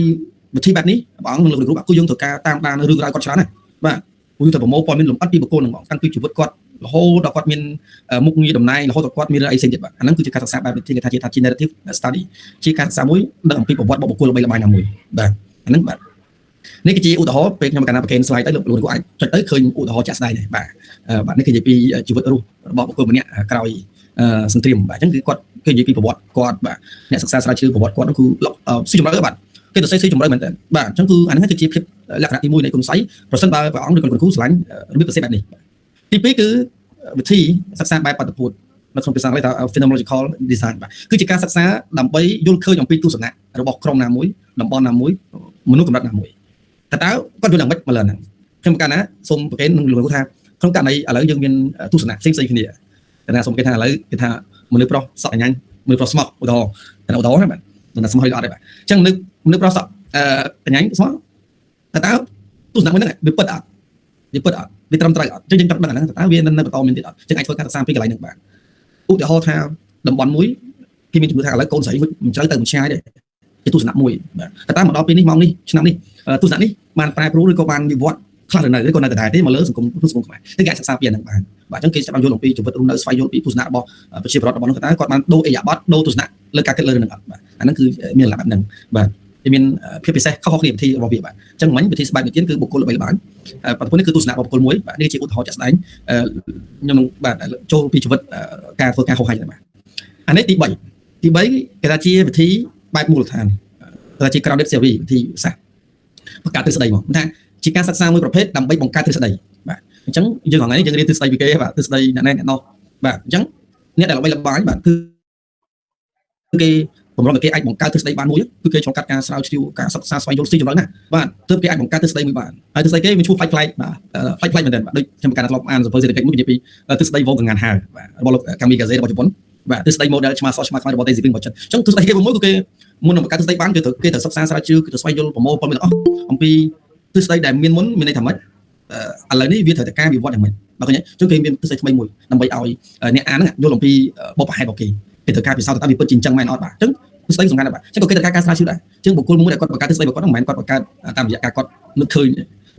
វិធីបែបនេះព្រះអង្គនិងលោកគ្រូបាទគឺយើងត្រូវការតាមដានរឿងរ៉ាវគាត់ច្រើនណាស់បាទព្រោះយើងត្រូវប្រមូលព័ត៌មានលម្អិតពីបុគ្គលហ្នឹងហ្មងតាំងពីជីវិតគាត់រហូតដល់គាត់មានមុខងារតំណែងរហូតដល់គាត់មានរឿងអីផ្សេងទៀតបាទអាហ្នឹងគឺជាការសិក្សាបែបវិធីគេថាជា narrative study ជាការសិក្សាមួយដឹងអំពីប្រវត្តិរបស់បុគ្គលល្បីល្បាញណាមួយបាទអាហ្នឹងបាទនេះគឺជាឧទាហរណ៍ពេលខ្ញុំកាលណាប្រកេន slide ទៅលោកលោកអាចចុចទៅឃើញឧទាហរណ៍ជាក់ស្ដែងដែរបាទបាទនេះគឺនិយាយពីជីវិតរស់របស់បុគ្គលម្នាក់ក្រោយសង្គ្រាមបាទអញ្ចឹងគឺគាត់គេនិយាយពីប្រវត្តិគាត់បាទអ្នកសិក្សាស្រាវជ្រាវប្រវត្តិគាត់នោះគឺស៊ីជម្រៅបាទគេទៅសេស៊ីជម្រៅមែនតើបាទអញ្ចឹងគឺអានេះគឺជាភាពលក្ខណៈទី1នៃគុណស័យប្រសិនបើព្រះអង្គឬក៏លោកគ្រូស្រឡាញ់របៀបសរសេរបែបនេះទី2គឺវិធីសិក្សាបែបបាតុភូតនៅក្នុងភាសាអង់គ្លេសថា phenomenological design បាទគឺជាការសិក្សាដើម្បីយល់ឃើញអំពីទស្សនៈរបស់ក្រុមណាមួយតំបន់ណាមួយមនុស្សកម្រិតណាមួយតើតើគាត់យល់យ៉ាងម៉េចមកលើហ្នឹងខ្ញុំកាលណាសូមប្រកេននឹងលោកគ្រូថាក្នុងករណីឥឡូវយើងមានទស្សនៈផ្សេងផ្សេងគ្នាតែណាសូមគេថាឥឡូវគេថាមនុស្សប្រុសសក់អញ្ញាញ់មនុស្សប្រុសស្មោះឧទាហរណ៍តែឧទាហរណ៍ណាបាទតែស្មោះឬអត់ទេបាទអញ្ចឹងមនុស្សប្រុសសក់អញ្ញាញ់ស្មោះតើតើទស្សនៈមួយហ្នឹងវាពិតអត់វាពិតអត់វាត្រឹមត្រូវអត់អញ្ចឹងយើងចង់ដឹងអាហ្នឹងតើវានៅបន្តមានទៀតអត់អញ្ចឹងអាចធ្វើការសិក្សាពីកន្លែងហ្នឹងបាទឧទាហរណ៍ថាតំបន់មួយគេមានជំនឿថាឥឡូវកូនស្រីមិនត្រូវទៅមិនឆ្ងាយទេជាទស្សនៈមួយបាទតែតាមមកដល់ពេលនេះម៉ោងនេះឆ្នាំនេះទស្សនៈនេះបានប្រែប្រួលឬក៏បានវិវត្ត ខ្លះឬនៅឬក៏នៅដដែលទេមកលើសង្គមសង្គមខ្មែរគឺគេអាចសិក្សាពីអាហ្នឹងបានបាទអញ្ចឹងគេចាប់យល់អំពីជីវិតរស់នៅស្វែងយល់ពីទស្សនៈរបស់ប្រជាពលរដ្ឋរបស់នោះតើគាត់បានដូរអេយ៉ាប័តដូរទស្សនៈលើការគិតលើរឿងហ្នឹងអត់បាទអាហ្នឹងគឺមានលក្ខណៈហ្នឹងបាទវាមានភាពពិសេសខុសៗគ្នាវិធីរបស់វាបាទអញ្ចឹងមិញវិធីស្បែកនិទានគឺបុគ្គលល្បីល្បាញបន្ទាប់នេះគឺទស្សនៈរបស់បុគ្គលមួយបាទនេះជាឧទាហរណ៍ជាក់ស្ដែងខ្ញុំនឹងបាទចូលពីជីវិតការធ្វើការហោះហើរបាទអានេះទី3ទី3គេថាជាវិធីបែបមូលដ្ឋានគេថាជា grounded theory វិធីសាស្ត្របង្កើតទ្រឹស្ដីមកថាជាការសិក្សាមួយប្រភេទដើម្បីបង្កើតទ្រឹស្ដីបាទអញ្ចឹងយើងថ្ងៃនេះយើងរៀនទ្រឹស្ដីពីគេបាទទ្រឹស្ដីអ្នកណែអ្នកណោះបាទអញ្ចឹងអ្នកដែលល្បីល្បាញបាទគឺគេបំរុងតែគេអាចបង្កើតទ្រឹស្ដីបានមួយគឺគេឆ្លងកាត់ការស្រាវជ្រាវការសិក្សាស្វែងយល់ស៊ីជម្រៅណាស់បាទទើបគេអាចបង្កើតទ្រឹស្ដីមួយបានហើយទ្រឹស្ដីគេមានឈ្មោះប្លែកប្លែកបាទប្លែកប្លែកមែនទែនបាទដូចខ្ញុំកាលធ្លាប់អានសៀវភៅសេដ្ឋកិច្ចមួយនិយាយពីទ្រឹស្ដីវងកងានហើបាទរបស់លោកកាមីកាសេរបស់ជប៉ុនបាទទ្រឹស្ដី model ឆ្មាសឆ្មាខ្មៅរបស់តេស៊ីពីងរបស់ចិនអញ្ចឹងទ្រឹស្ដីគេមួយគឺគេមុននឹងបង្កើតទ្រឹស្ដីបានគេត្រូវគេត្រូវសិក្សាស្រាវជ្រាវគេត្រូវស្វែងយល់ប្រមូលព័ត៌មានទាំងអស់អំពីទ្រឹស្ដីដែលមានមុនមានន័យថាម៉េចឥឡូវនេះវាត្រូវតែការវិវត្តយ៉ាងម៉េចបាទឃើញទេអញ្ចឹងគេមានទ្រឹស្ដីថ្មីមួយដើម្បីឲ្យអ្នកអានហ្នឹងយល់អំពីបុព្វហេតុរបស់គេគេត្រូវការពិសោធន៍តើវាពិតជាអញ្ចឹងមែនអត់បាទអញ្ចឹងទ្រឹស្ដីសំខាន់ណាស់បាទអញ្ចឹងក៏គេត្រូវការការស្រាវជ្រាវដែរអញ្ចឹងបុគ្គលមួយដែលគាត់បង្កើតទ្រឹស្ដីរបស់គាត់ហ្នឹងមិនមែនគាត់បង្កើតតាមរយៈការគាត់នឹកឃើញ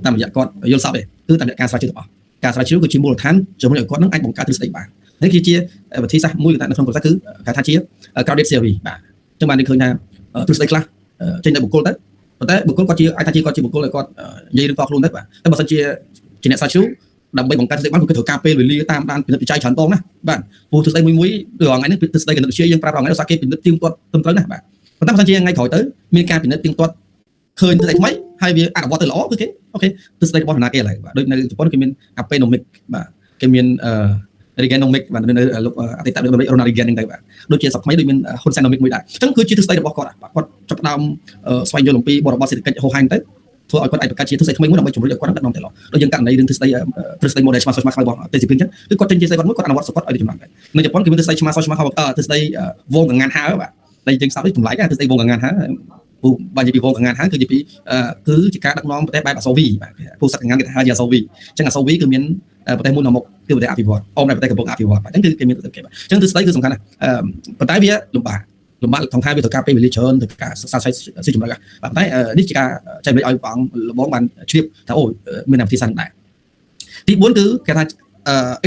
តាមរយៈគាត់យល់សប្តិទេគឺតាមរយៈការស្រាវជ្រាវទាំងអស់ការស្រាវជ្រាវគឺជាមូលដ្ឋានជំរុញឲ្យគាត់នឹងអាចបង្កើតទ្រឹស្ដីបាននេះគឺជាវិធីសាស្ត្រមួយនៅក្នុងប្រសាគឺគេថាជា grounded theory បាទអញ្ចឹងបានឃើញថាទ្រឹស្ដីខ្លះចេញតែបុគ្គលទៅប៉ុន្តែបុគ្គលគាត់ជាអាចថាជាគាត់ជាបុគ្គលដែលគាត់និយាយរឿងតខ្លួនទៅបាទតែបើសិនជាជាអ្នកស្រាវជ្រាវដើម្បីបង្កើតទ្រឹស្ដីបានគឺត្រូវការពេលវេលាតាមដានពិនិត្យវិច័យច្រើនដងណាបាទព្រោះទ្រឹស្ដីមួយមួយដូចថ្ងៃនេះទ្រឹស្ដីគណិតវិទ្យាយើងប្រាប់ថ្ងៃដោយសារគេពិនិត្យទៀងទាត់ត្រឹមត្រូវណាស់បាទប៉ុន្តែបើសិនជាថ្ងៃក្រោយទៅមានការពិនិត្យទៀងទាត់ឃើញទ្រឹស្ដីថ្មីហើយវាអនុវត្តទៅល្អគឺគេ OK ទ្រឹស្ដីរបស់នរណាគេឥឡូវបាទដូចនៅជប៉ុនគេមាន Abenomic បាទគេមានអឺ Reaganomic បាទនៅលោកអតីត Ronald Reagan ហ្នឹងទៅបាទដូចជាសប្តាហ៍ថ្មីដូចមានហ៊ុនសែន nomic មួយដែរអញ្ចឹងគឺជាទ្រឹស្ដីរបស់គាត់បាទគាត់ចាប់ផ្ដើមស្វែងយល់អំពីបរិបទសេដ្ឋកិច្ចហោហែងទៅធ្វើឲ្យគាត់អាចបង្កើតជាទ្រឹស្ដីថ្មីមួយដើម្បីជំរុញឲ្យគាត់ដឹកនាំទៅល្អដូចយើងករណីរឿងទ្រឹស្ដីទ្រឹស្ដី model ឆ្មាសឆ្មាខ្មៅរបស់ទេស៊ីពីងអញ្ចឹងគឺគាត់ចេញជាទ្រឹស្ដីគាត់មួយគាត់អនុវត្តសុខគាត់ឲ្យចម្រើនដែរនៅជប៉ុនគេមានទ្រឹស្ដីឆ្មាសឆ្មាខ្មៅទ្រឹស្ដីវងកងានហើបាទតែយើងស្ដាប់នេះចម្លែកទ្រឹស្ដីវងកងានហើពូបើនិយាយពីវងកងានហើគឺជាពីគឺជាការដឹកនាំប្រទេសបែបអសូវីបាទពូសត្វកងានគេថាជាអសូវីអញ្ចឹងអសូវីគឺមានប្រទេសមួយនៅមុខគឺប្រទេសអភិវឌ្ឍអមនៅប្រទេសកំពុងអភិវឌ្ឍបាទអញ្ចឹងគឺគេមានគេបាទអញ្ចឹងទ្រឹស្ដីគឺសំខាន់ណាស់ប៉ុន្តែវាលំបាកលំបាកថងថាវាត្រូវការពេលវេលាច្រើនត្រូវការសិក្សាស៊ីជម្រៅបាទតែនេះជាការចែករំលែកឲ្យព្រះអង្គលបងបានជ្រាបថាអូមានវិធីសាស្ត្រដែរទី4គឺគេថា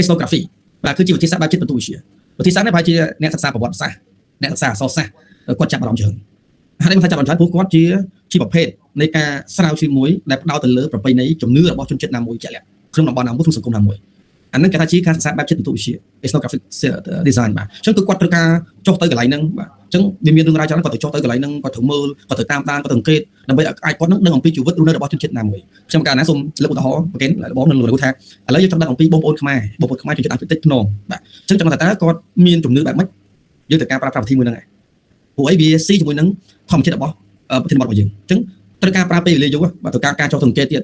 ethnography បាទគឺជាវិធីសាស្ត្របែបចិត្តបន្ទូវិទ្យាវិធីសាស្ត្រនេះប្រហែលជាអ្នកសិក្សាប្រវត្តិសាស្ត្រអ្នកសិក្សាអក្សរសាស្ត្រគាត់ចាប់អារម្មណ៍ច្រើនហើយមិនថាចាប់អារម្មណ៍ច្រើនព្រោះគាត់ជាជាប្រភេទនៃការស្រាវជ្រាវមួយដែលផ្ដោតទៅលើប្រពៃណីជំនឿរបស់ជនជាតិណាមួយជាក់លាក់ក្នុងតំបន់ណាមួយក្នុងសង្គមណាមួយអាហ្នឹងគេថាជាការសិក្សាបែបចិត្តបន្ទូវិទ្យា ethnographic design បាទអញ្ចឹងគឺគាត់ត្រូវការចុះទៅកន្លែងហ្នឹងបាទអញ្ចឹងវាមានរឿងរ៉ាវច្រើនគាត់ទៅចុះទៅកន្លែងហ្នឹងគាត់ត្រូវមើលគាត់ត្រូវតាមដានគាត់ត្រូវអង្កេតដើម្បីឲ្យគាត់នឹងដឹងអំពីជីវិតរស់នៅរបស់ជនជាតិណាមួយខ្ញុំកាលណាសូមលើកឧទាហរណ៍ប្រកេនបងនឹងលោកថាឥឡូវយើងចង់ដឹងអំពីបងប្អូនខ្មែរបងប្អូនខ្មែរជនជាតិដើមភាគតិចភ្នំបាទអញ្ចឹងចង់ថាតើគាត់មានជំនឿបែបម៉េចយើងត្រូវការប្រើប្រាស់វិធីមួយហ្នឹងឯងព្រោះអីវាស៊ីជាមួយនឹងធម្មជាតិរបស់ប្រធានបទរបស់យើងអញ្ចឹងត្រូវការប្រើពេលវេលាយូរបាទត្រូវការការចុះទៅអង្កេតទៀត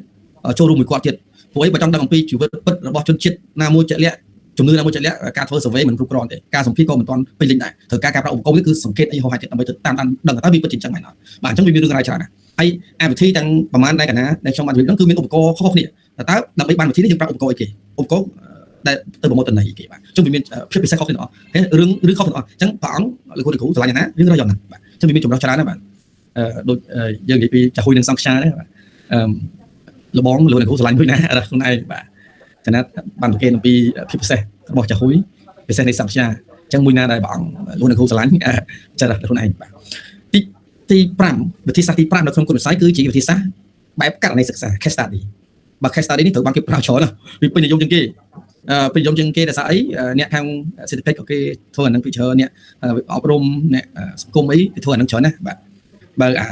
ចូលរួមមួយគាត់ទៀតព្រោះអីបើចង់ដឹងអំពីជីវិតពិតរបស់ជនជាតិណាមួយជាក់លាក់ជំនឿណាមួយជាក់លាក់ការធ្វើ survey មិនគ្រប់គ្រាន់ទេការសម្ភាសក៏មិនទាន់ពេញលេញដែរត្រូវការការប្រើឧបករណ៍នេះគឺសង្កេតអីហោះហើរទៀតដើម្បីទៅតាមដានដឹងថាតើវាពិតជាអញ្ចឹងមែនអត់បាទអញ្ចឹងវាមានរឿងរ៉ាវច្រើនណាស់ហើយអាវិធីទាំងប្រហែលដែរកណាដែលខ្ញុំបានជម្រាបហ្នឹងគឺមានឧបករណ៍ខុសៗគ្នាតើដើម្បីបានវិធីនេះយើងប្រើឧបករណ៍អីគេឧបករណ៍ដែលទៅប្រមូលតន័យគេបាទអញ្ចឹងវាមានភាពពិសេសខុសគ្នាទាំងអស់រឿងរឿងខុសទាំងអស់អញ្ចឹងព្រះអង្គលោកគ្រូស្រឡាញ់ណារឿងរយណាបាទអញ្ចឹងវាមានចម្រុះច្រើនណាស់បាទអឺដូចយើងនិយាយពីចាហ៊ុយនិងសង្ខ្យាដែរបាទអឺលបងលោកគ្រូស្រឡាញ់មួយណាខ្លួនឯងបាទចំណាត់បានប្រកេនអំពីភាពពិសេសរបស់ចាហ៊ុយពិសេសនៃសង្ខ្យាអញ្ចឹងមួយណាដែលព្រះអង្គលោកគ្រូស្រឡាញ់ចាស់ខ្លួនឯងបាទទីទី5វិធីសាស្ត្រទី5នៅក្នុងគុណវិស័យគឺជាវិធីសាស្ត្របែបករណីសិក្សា case study បើ case study នេះត្រូវបានគេប្រើច្រើនណាស់វាពេញនិយមជាងគេពេញនិយមជាងគេដោយសារអីអ្នកខាងសេដ្ឋកិច្ចក៏គេធ្វើអានឹងពីច្រើនអ្នកអប់រំអ្នកសង្គមអីគេធ្វើអានឹងច្រើនណាស់បាទបើអា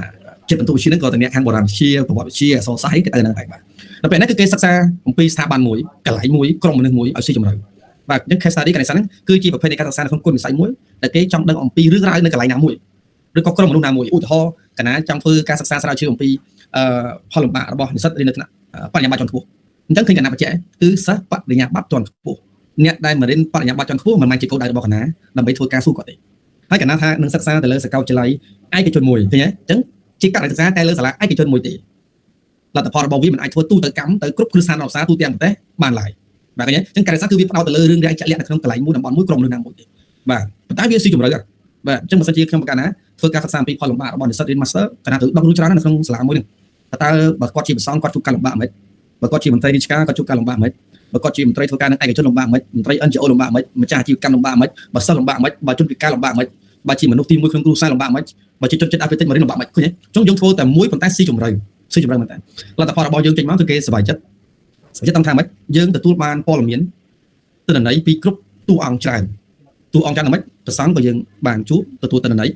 ចិត្តបន្ទុកវិទ្យាហ្នឹងក៏តែអ្នកខាងបុរាណវិទ្យាប្រវត្តិវិទ្យាអក្សរសាស្ត្រគេទៅហ្នឹងដែរបាទដល់ពេលនេះគឺគេសិក្សាអំពីស្ថាប័នមួយកន្លែងមួយក្រុមមនុស្សមួយឲ្យស៊ីជម្រៅបាទអញ្ចឹង case study កន្លែងហ្នឹងគឺជាប្រភេទនៃការសិក្សានៅក្នុងគុណវិស័យមួយដែលគេចង់ដឹងអំពីរឿងរ៉ាវនៅកន្លែងណាមួយឬក៏ក្រុមមនុស្សណាមួយឧទាហរណ៍កាលណាចង់ធ្វើការសិក្សាស្រាវជ្រាវអំពីអឺផលលំបាករបស់និស្សិតរៀននៅថ្នាក់បរិញ្ញាបត្រជាន់ខ្ពស់អញ្ចឹងឃើញកណ្ណាបច្ចេកគឺសិស្សបរិញ្ញាបត្រជាន់ខ្ពស់អ្នកដែលមករៀនបរិញ្ញាបត្រជាន់ខ្ពស់មិនមែនជាគោលដៅរបស់កណាដើម្បីធ្វើការសួរគាត់ទេហើយកណាថានឹងសិក្សាទៅលើសាកលវិទ្យាល័យឯកជនមួយឃើញទេអញ្ចឹងជាករណីសិក្សាតែលើសាលាឯកជនមួយទេលទ្ធផលរបស់វាមិនអាចធ្វើទូទៅកម្មទៅគ្រប់គ្រឹះស្ថានរដ្ឋសាទូទាំងប្រទេសបានឡើយបាទឃើញទេអញ្ចឹងការសិក្សាគឺវាផ្ដោតទៅលើរឿងរាយជាក់លាក់នៅក្នុងកន្លែងមួយតំបន់មួយក្រុមមនុស្សណាមួយទេបាទប៉ុន្តែវាស៊ីជម្រៅបាទអញ្ចឹងបើសិនជាខ្ញុំប្រកាសណាធ្វើការសិក្សាអំពីផលលំបាករបស់និស្សិតរៀន Master កណាត្រូវដឹងรู้ច្រើនណាស់នៅក្នុងសាលាមួយហ្នឹងតើបើគាត់ជាប្រសងគាត់ជួបការលំបាកមិន បើគាត់ជាមន្ត្រីរាជការគាត់ជួបការលំបាកមិនបើគាត់ជាមន្ត្រីធ្វើការនឹងឯកជនលំបាកមិនមន្ត្រី NGO លំបាកមិនម្ចាស់អាជីវកម្មលំបាកមិនបើសិស្សលំបាកមិនបើជនពិការលំបាកមិនបើជាមនុស្សទីមួយក្នុងគ្រួសារលំបាកមិនបើជាជនជាតិអាហ្វ្រិកមករៀនលំបាកមិនឃើញទេចុងយើងធ្វើតែមួយប៉ុន្តែស៊ីជម្រៅស៊ីជម្រៅមែនតើលទ្ធផលរបស់យើងចេញមកគឺគេសប្បាយចិត្តសប្បាយចិត្តតាមថាម៉េចយើងទទួលបានព័ត៌មានទិន្នន័យពីគ្រប់តួអង្គច្រើនតួអង្គច្រើនម៉េចប្រសង់ក៏យើងបានជួបទទួលទិន្នន័យ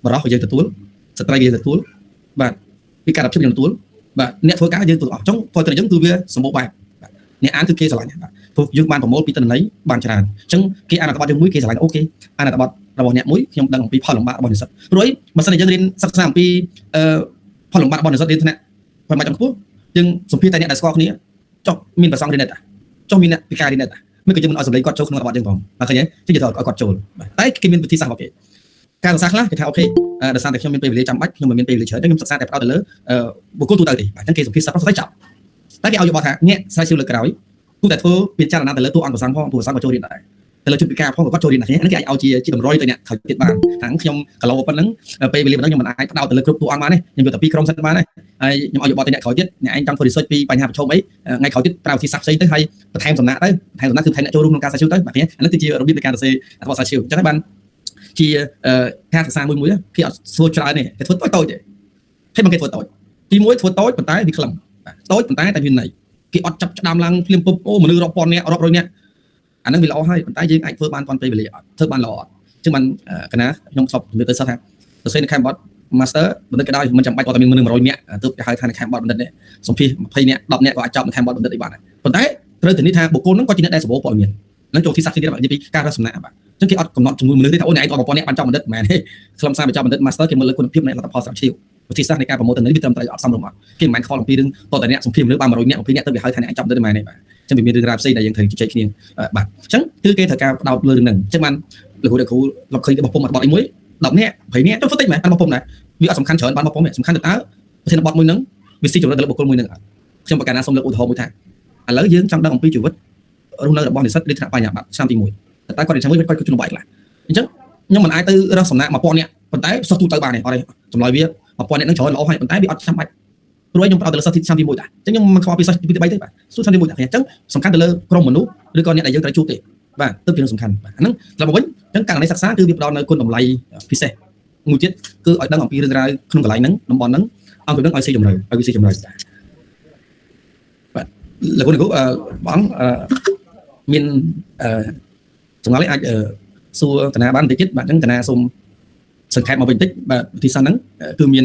បរិះក៏យើងទទួលស្ត្រីក៏យើងទទួលបាទពីការភាពយើងទទួលបាទអ្នកធ្វើការយើងទទួលអស់ចុងព័ត៌មានយើងគឺវាសម្បូរបែបអ្នកអានគឺគេស្រឡាញ់បាទព្រោះយើងបានប្រមូលពីទិន្នន័យបានច្រើនអញ្ចឹងគេអានអត្ថបទយើងមួយគេស្រឡាញ់ okay អានអត្ថបទរបស់អ្នកមួយខ្ញុំដឹងអំពីផលលំបាករបស់និស្សិតព្រោះអីបើសិនជាយើងរៀនសិក្សាអំពីអឺផលលំបាករបស់និស្សិតរៀនថ្នាក់ប្រមាណចំខ្ពស់យើងសម្ភាសតែអ្នកដែលស្គាល់គ្នាចុះមានប្រសងរៀនដែរចុះមានអ្នកពិការរៀនដែរមិនក៏យើងមិនឲ្យសម្លេងគាត់ចូលក្នុងអត្ថបទយើងផងបាទឃើញទេជិះទៅឲ្យគាត់ចូលបាទតែគេមានវិធីសាស្ត្ររបស់គេការសិក្សាខ្លះគេថា okay ដោយសារតែខ្ញុំមានពេលវេលាចាំបាច់ខ្ញុំមិនមានពេលវេលាច្រើនខ្ញុំសិក្សាតែផ្ដោតទៅលើបុគ្គលទូទៅទេបាទអញ្ចឹងគេសម្ភាសសិស្សប្រុសស្រីចប់តែគេឲ្យយោបល់ថាអ្នកស្រាវជ្រាវលើក្រោយគូតែធ្វើពិចារណាទៅលើតួអង្គប្រសងផងតួប្រសងក៏ចូលរៀនដែរទៅលើជនពិការផងក៏គាត់ចូលរៀនដែរនេះគេអាចឲ្យជាតម្រុយទៅអ្នកក្រោយទៀតបានខាងខ្ញុំគីឡូប៉ុណ្ណឹងពេលវេលាប៉ុណ្ណឹងខ្ញុំមិនអាចផ្ដោតទៅលើគ្រប់តួអង្គបានទេខ្ញុំយកតែពីរក្រុមសិនបានទេហើយខ្ញុំឲ្យយោបល់ទៅអ្នកក្រោយទៀតអ្នកឯងចង់ធ្វើ research ពីបញ្ហាប្រឈមអីថ្ងៃក្រោយទៀតប្រើវិធីសាស្ត្រផ្សេងទៅហើយបន្ថែមសំណាក់ទៅបន្ថែមសំណាក់គឺបន្ថែមអ្នកចូលរួមក្នុងការស្រាវជ្រាវទៅបាទអានេះគឺជារបៀបនៃការសរសេរអត្ថបទស្រាវជ្រាវអញ្ចឹងហើយបានជាការសិក្សាមួយមួយគេអត់ធ្វើច្រើនទេគេធ្វើតូចតូចទេហើយមកគេធ្វើតូចទីមួយធ្វើតូចប៉ុន្តែវាខ្លឹមតូចប៉ុន្តែតែវាន័យគេអត់ចាប់ផ្ដើមឡើងភ្លាមពុបអូមនុស្សរាប់ពាន់នាក់រាប់រយនាក់អាហ្នឹងវាល្អហើយប៉ុន្តែយើងអាចធ្វើបានទាន់ពេលវេលាអត់ធ្វើបានល្អអត់អញ្ចឹងបានកណាខ្ញុំសពជំរាបទៅសិស្សថាសរសេរនៅខេមបត master បណ្ឌិតក៏ដោយមិនចាំបាច់គាត់តែមានមនុស្ស100នាក់ទើបគេហៅថានៅខេមបតបណ្ឌិតនេះសម្ភាស20នាក់10នាក់ក៏អាចចប់នៅខេមបតបណ្ឌិតអីបានដែរប៉ុន្តែត្រូវធានាថាបុគ្គលហ្នឹងគាត់ជាអ្នកដែលសម្បូរព័ត៌មានហ្នឹងចូលទីសាស្ត្រទៀតនិយាយពីការរកសំណាក់បាទអញ្ចឹងគេអត់កំណត់ចំនួនមនុស្សទេថាអូអ្នកឯងត1000នាក់បានចប់បណ្ឌិតមិនមែនទេខ្លឹមសារបញ្ចប់បណ្ឌិត master គេមើលលើគុណភាពនៃលទ្ធផលស្រាវជ្រាវវិធីសាស្ត្រនៃការប្រមូលទិន្នន័យវាត្រឹមត្រូវអត់សមរម្យអត់គេមិនមែនខ្វល់អំពីរឿងតតែអ្នកសម្ភាសមនុស្សបាន100នាក់20នាក់ទៅវាហៅថាអ្នកចប់បណ្ឌិតមិនមែនទេបាទអញ្ចឹងវាមានរឿងរ៉ាវផ្សេងដែលយើងត្រូវជជែកគ្នាបាទអញ្ចឹងគឺគេត្រូវការផ្ដោតលើរឿងហ្នឹងអញ្ចឹងបានលោកគ្រូលោកគ្រូលប់ឃើញរបស់ពុំអត្ថបទអីមួយ10នាក់20នាក់ទៅធ្វើតិចមែនបានរបស់ពុំដែរវាអត់សំខាន់ច្រើនបានរបស់ពុំទេសំខាន់ទៅតើប្រធានបទមួយហ្នឹងវាស៊ីជម្រៅទៅលើបុគ្គលមួយហ្នឹងអត់ខ្ញុំប្រកាសណាសូមលើកឧទាហរណ៍មួយថាឥឡូវយើងចង់ដឹងអំពីជីវិតរស់នៅរបស់និស្សិតរៀនថ្នាក់បញ្ញាបត្រឆ្នាំទី1តែគាត់រៀនឆ្នាំ1គាត់គាត់ជំនួយខ្លះអញ្ចឹងខ្ញុំមិនអាចទៅរកសំណាក់1000នាក់ប៉ុន្តែសិស្សទូទៅបានទេអត់ទេចម្លើយវា1000នាក់ហ្នឹងច្រើនល្អហើយប៉ុន្តែវាអត់ចាំបាច់ព្រោះខ្ញុំផ្ដោតទៅលើសិស្សទីឆ្នាំទី1ដែរអញ្ចឹងខ្ញុំមិនខ្វល់ពីសិស្សទី3ទេបាទសួរឆ្នាំទី1ដែរអញ្ចឹងសំខាន់ទៅលើក្រុមមនុស្សឬក៏អ្នកដែលយើងត្រូវជួបទេបាទទើបជារឿងសំខាន់បាទហ្នឹងត្រឡប់មកវិញអញ្ចឹងករណីសិក្សាគឺវាផ្ដល់នៅគុណតម្លៃពិសេសមួយទៀតគឺឲ្យដឹងអំពីរឿងរ៉ាវក្នុងកន្លែងហ្នឹងតំបន់ហ្នឹងអង្គហ្នឹងឲ្យស៊ីជម្រៅឲ្យវាស៊ីជម្រៅបាទលោកគ្រូអឺបងអឺមានអឺចម្ងល់អាចសួរកណាបានបន្តិចទៀតបាទអញ្ចឹងកណាសូមសង្ខេបមកវិញបន្តិចបាទវិធីសាស្ត្រហ្នឹងគឺមាន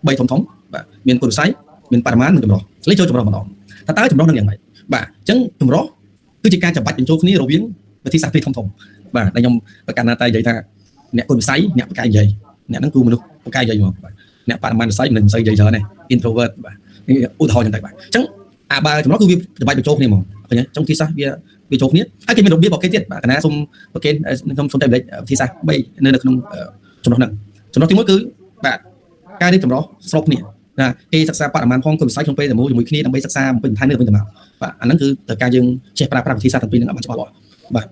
3ធំធំបាទមានគុណវិស័យមានបរិមាណនិងចម្រុះលេខចូលចម្រុះម្ដងតើតើចម្រុះនឹងយ៉ាងម៉េចបាទអញ្ចឹងចម្រុះគឺជាការច្បាច់បញ្ចូលគ្នារវាងវិធីសាស្ត្រពីរធំធំបាទដែលខ្ញុំប្រកាសណាតែនិយាយថាអ្នកគុណវិស័យអ្នកបកាយនិយាយអ្នកហ្នឹងគឺមនុស្សបកាយនិយាយមកបាទអ្នកបរិមាណវិស័យមិនសូវនិយាយច្រើនទេ introvert បាទឧទាហរណ៍ចឹងទៅបាទអញ្ចឹងអាបើចម្រុះគឺវាច្បាច់បញ្ចូលគ្នាហ្មងឃើញទេចុងវិធីសាស្ត្រវាវាចូលគ្នាហើយគេមានរបៀបរបស់គេទៀតបាទកណាសូមប្រកេនខ្ញុំសូមតែលេខវិធីសាស្ត្រ3នៅក្នុងចម្រុះហ្នឹងចំណុចទី1គឺបាទការរៀបចម្រុះស្របគ្នាណាគេសិក្សាបរិមាណផងគុណវិស័យក្នុងពេលតែមួយជាមួយគ្នាដើម្បីសិក្សាបំពេញបន្ថែមលើវិញទៅមកបាទអាហ្នឹងគឺត្រូវការយើងចេះប្រើប្រាស់វិធីសាស្ត្រទាំងពីរហ្នឹងឲ្យបានច្បាស់លាស់បា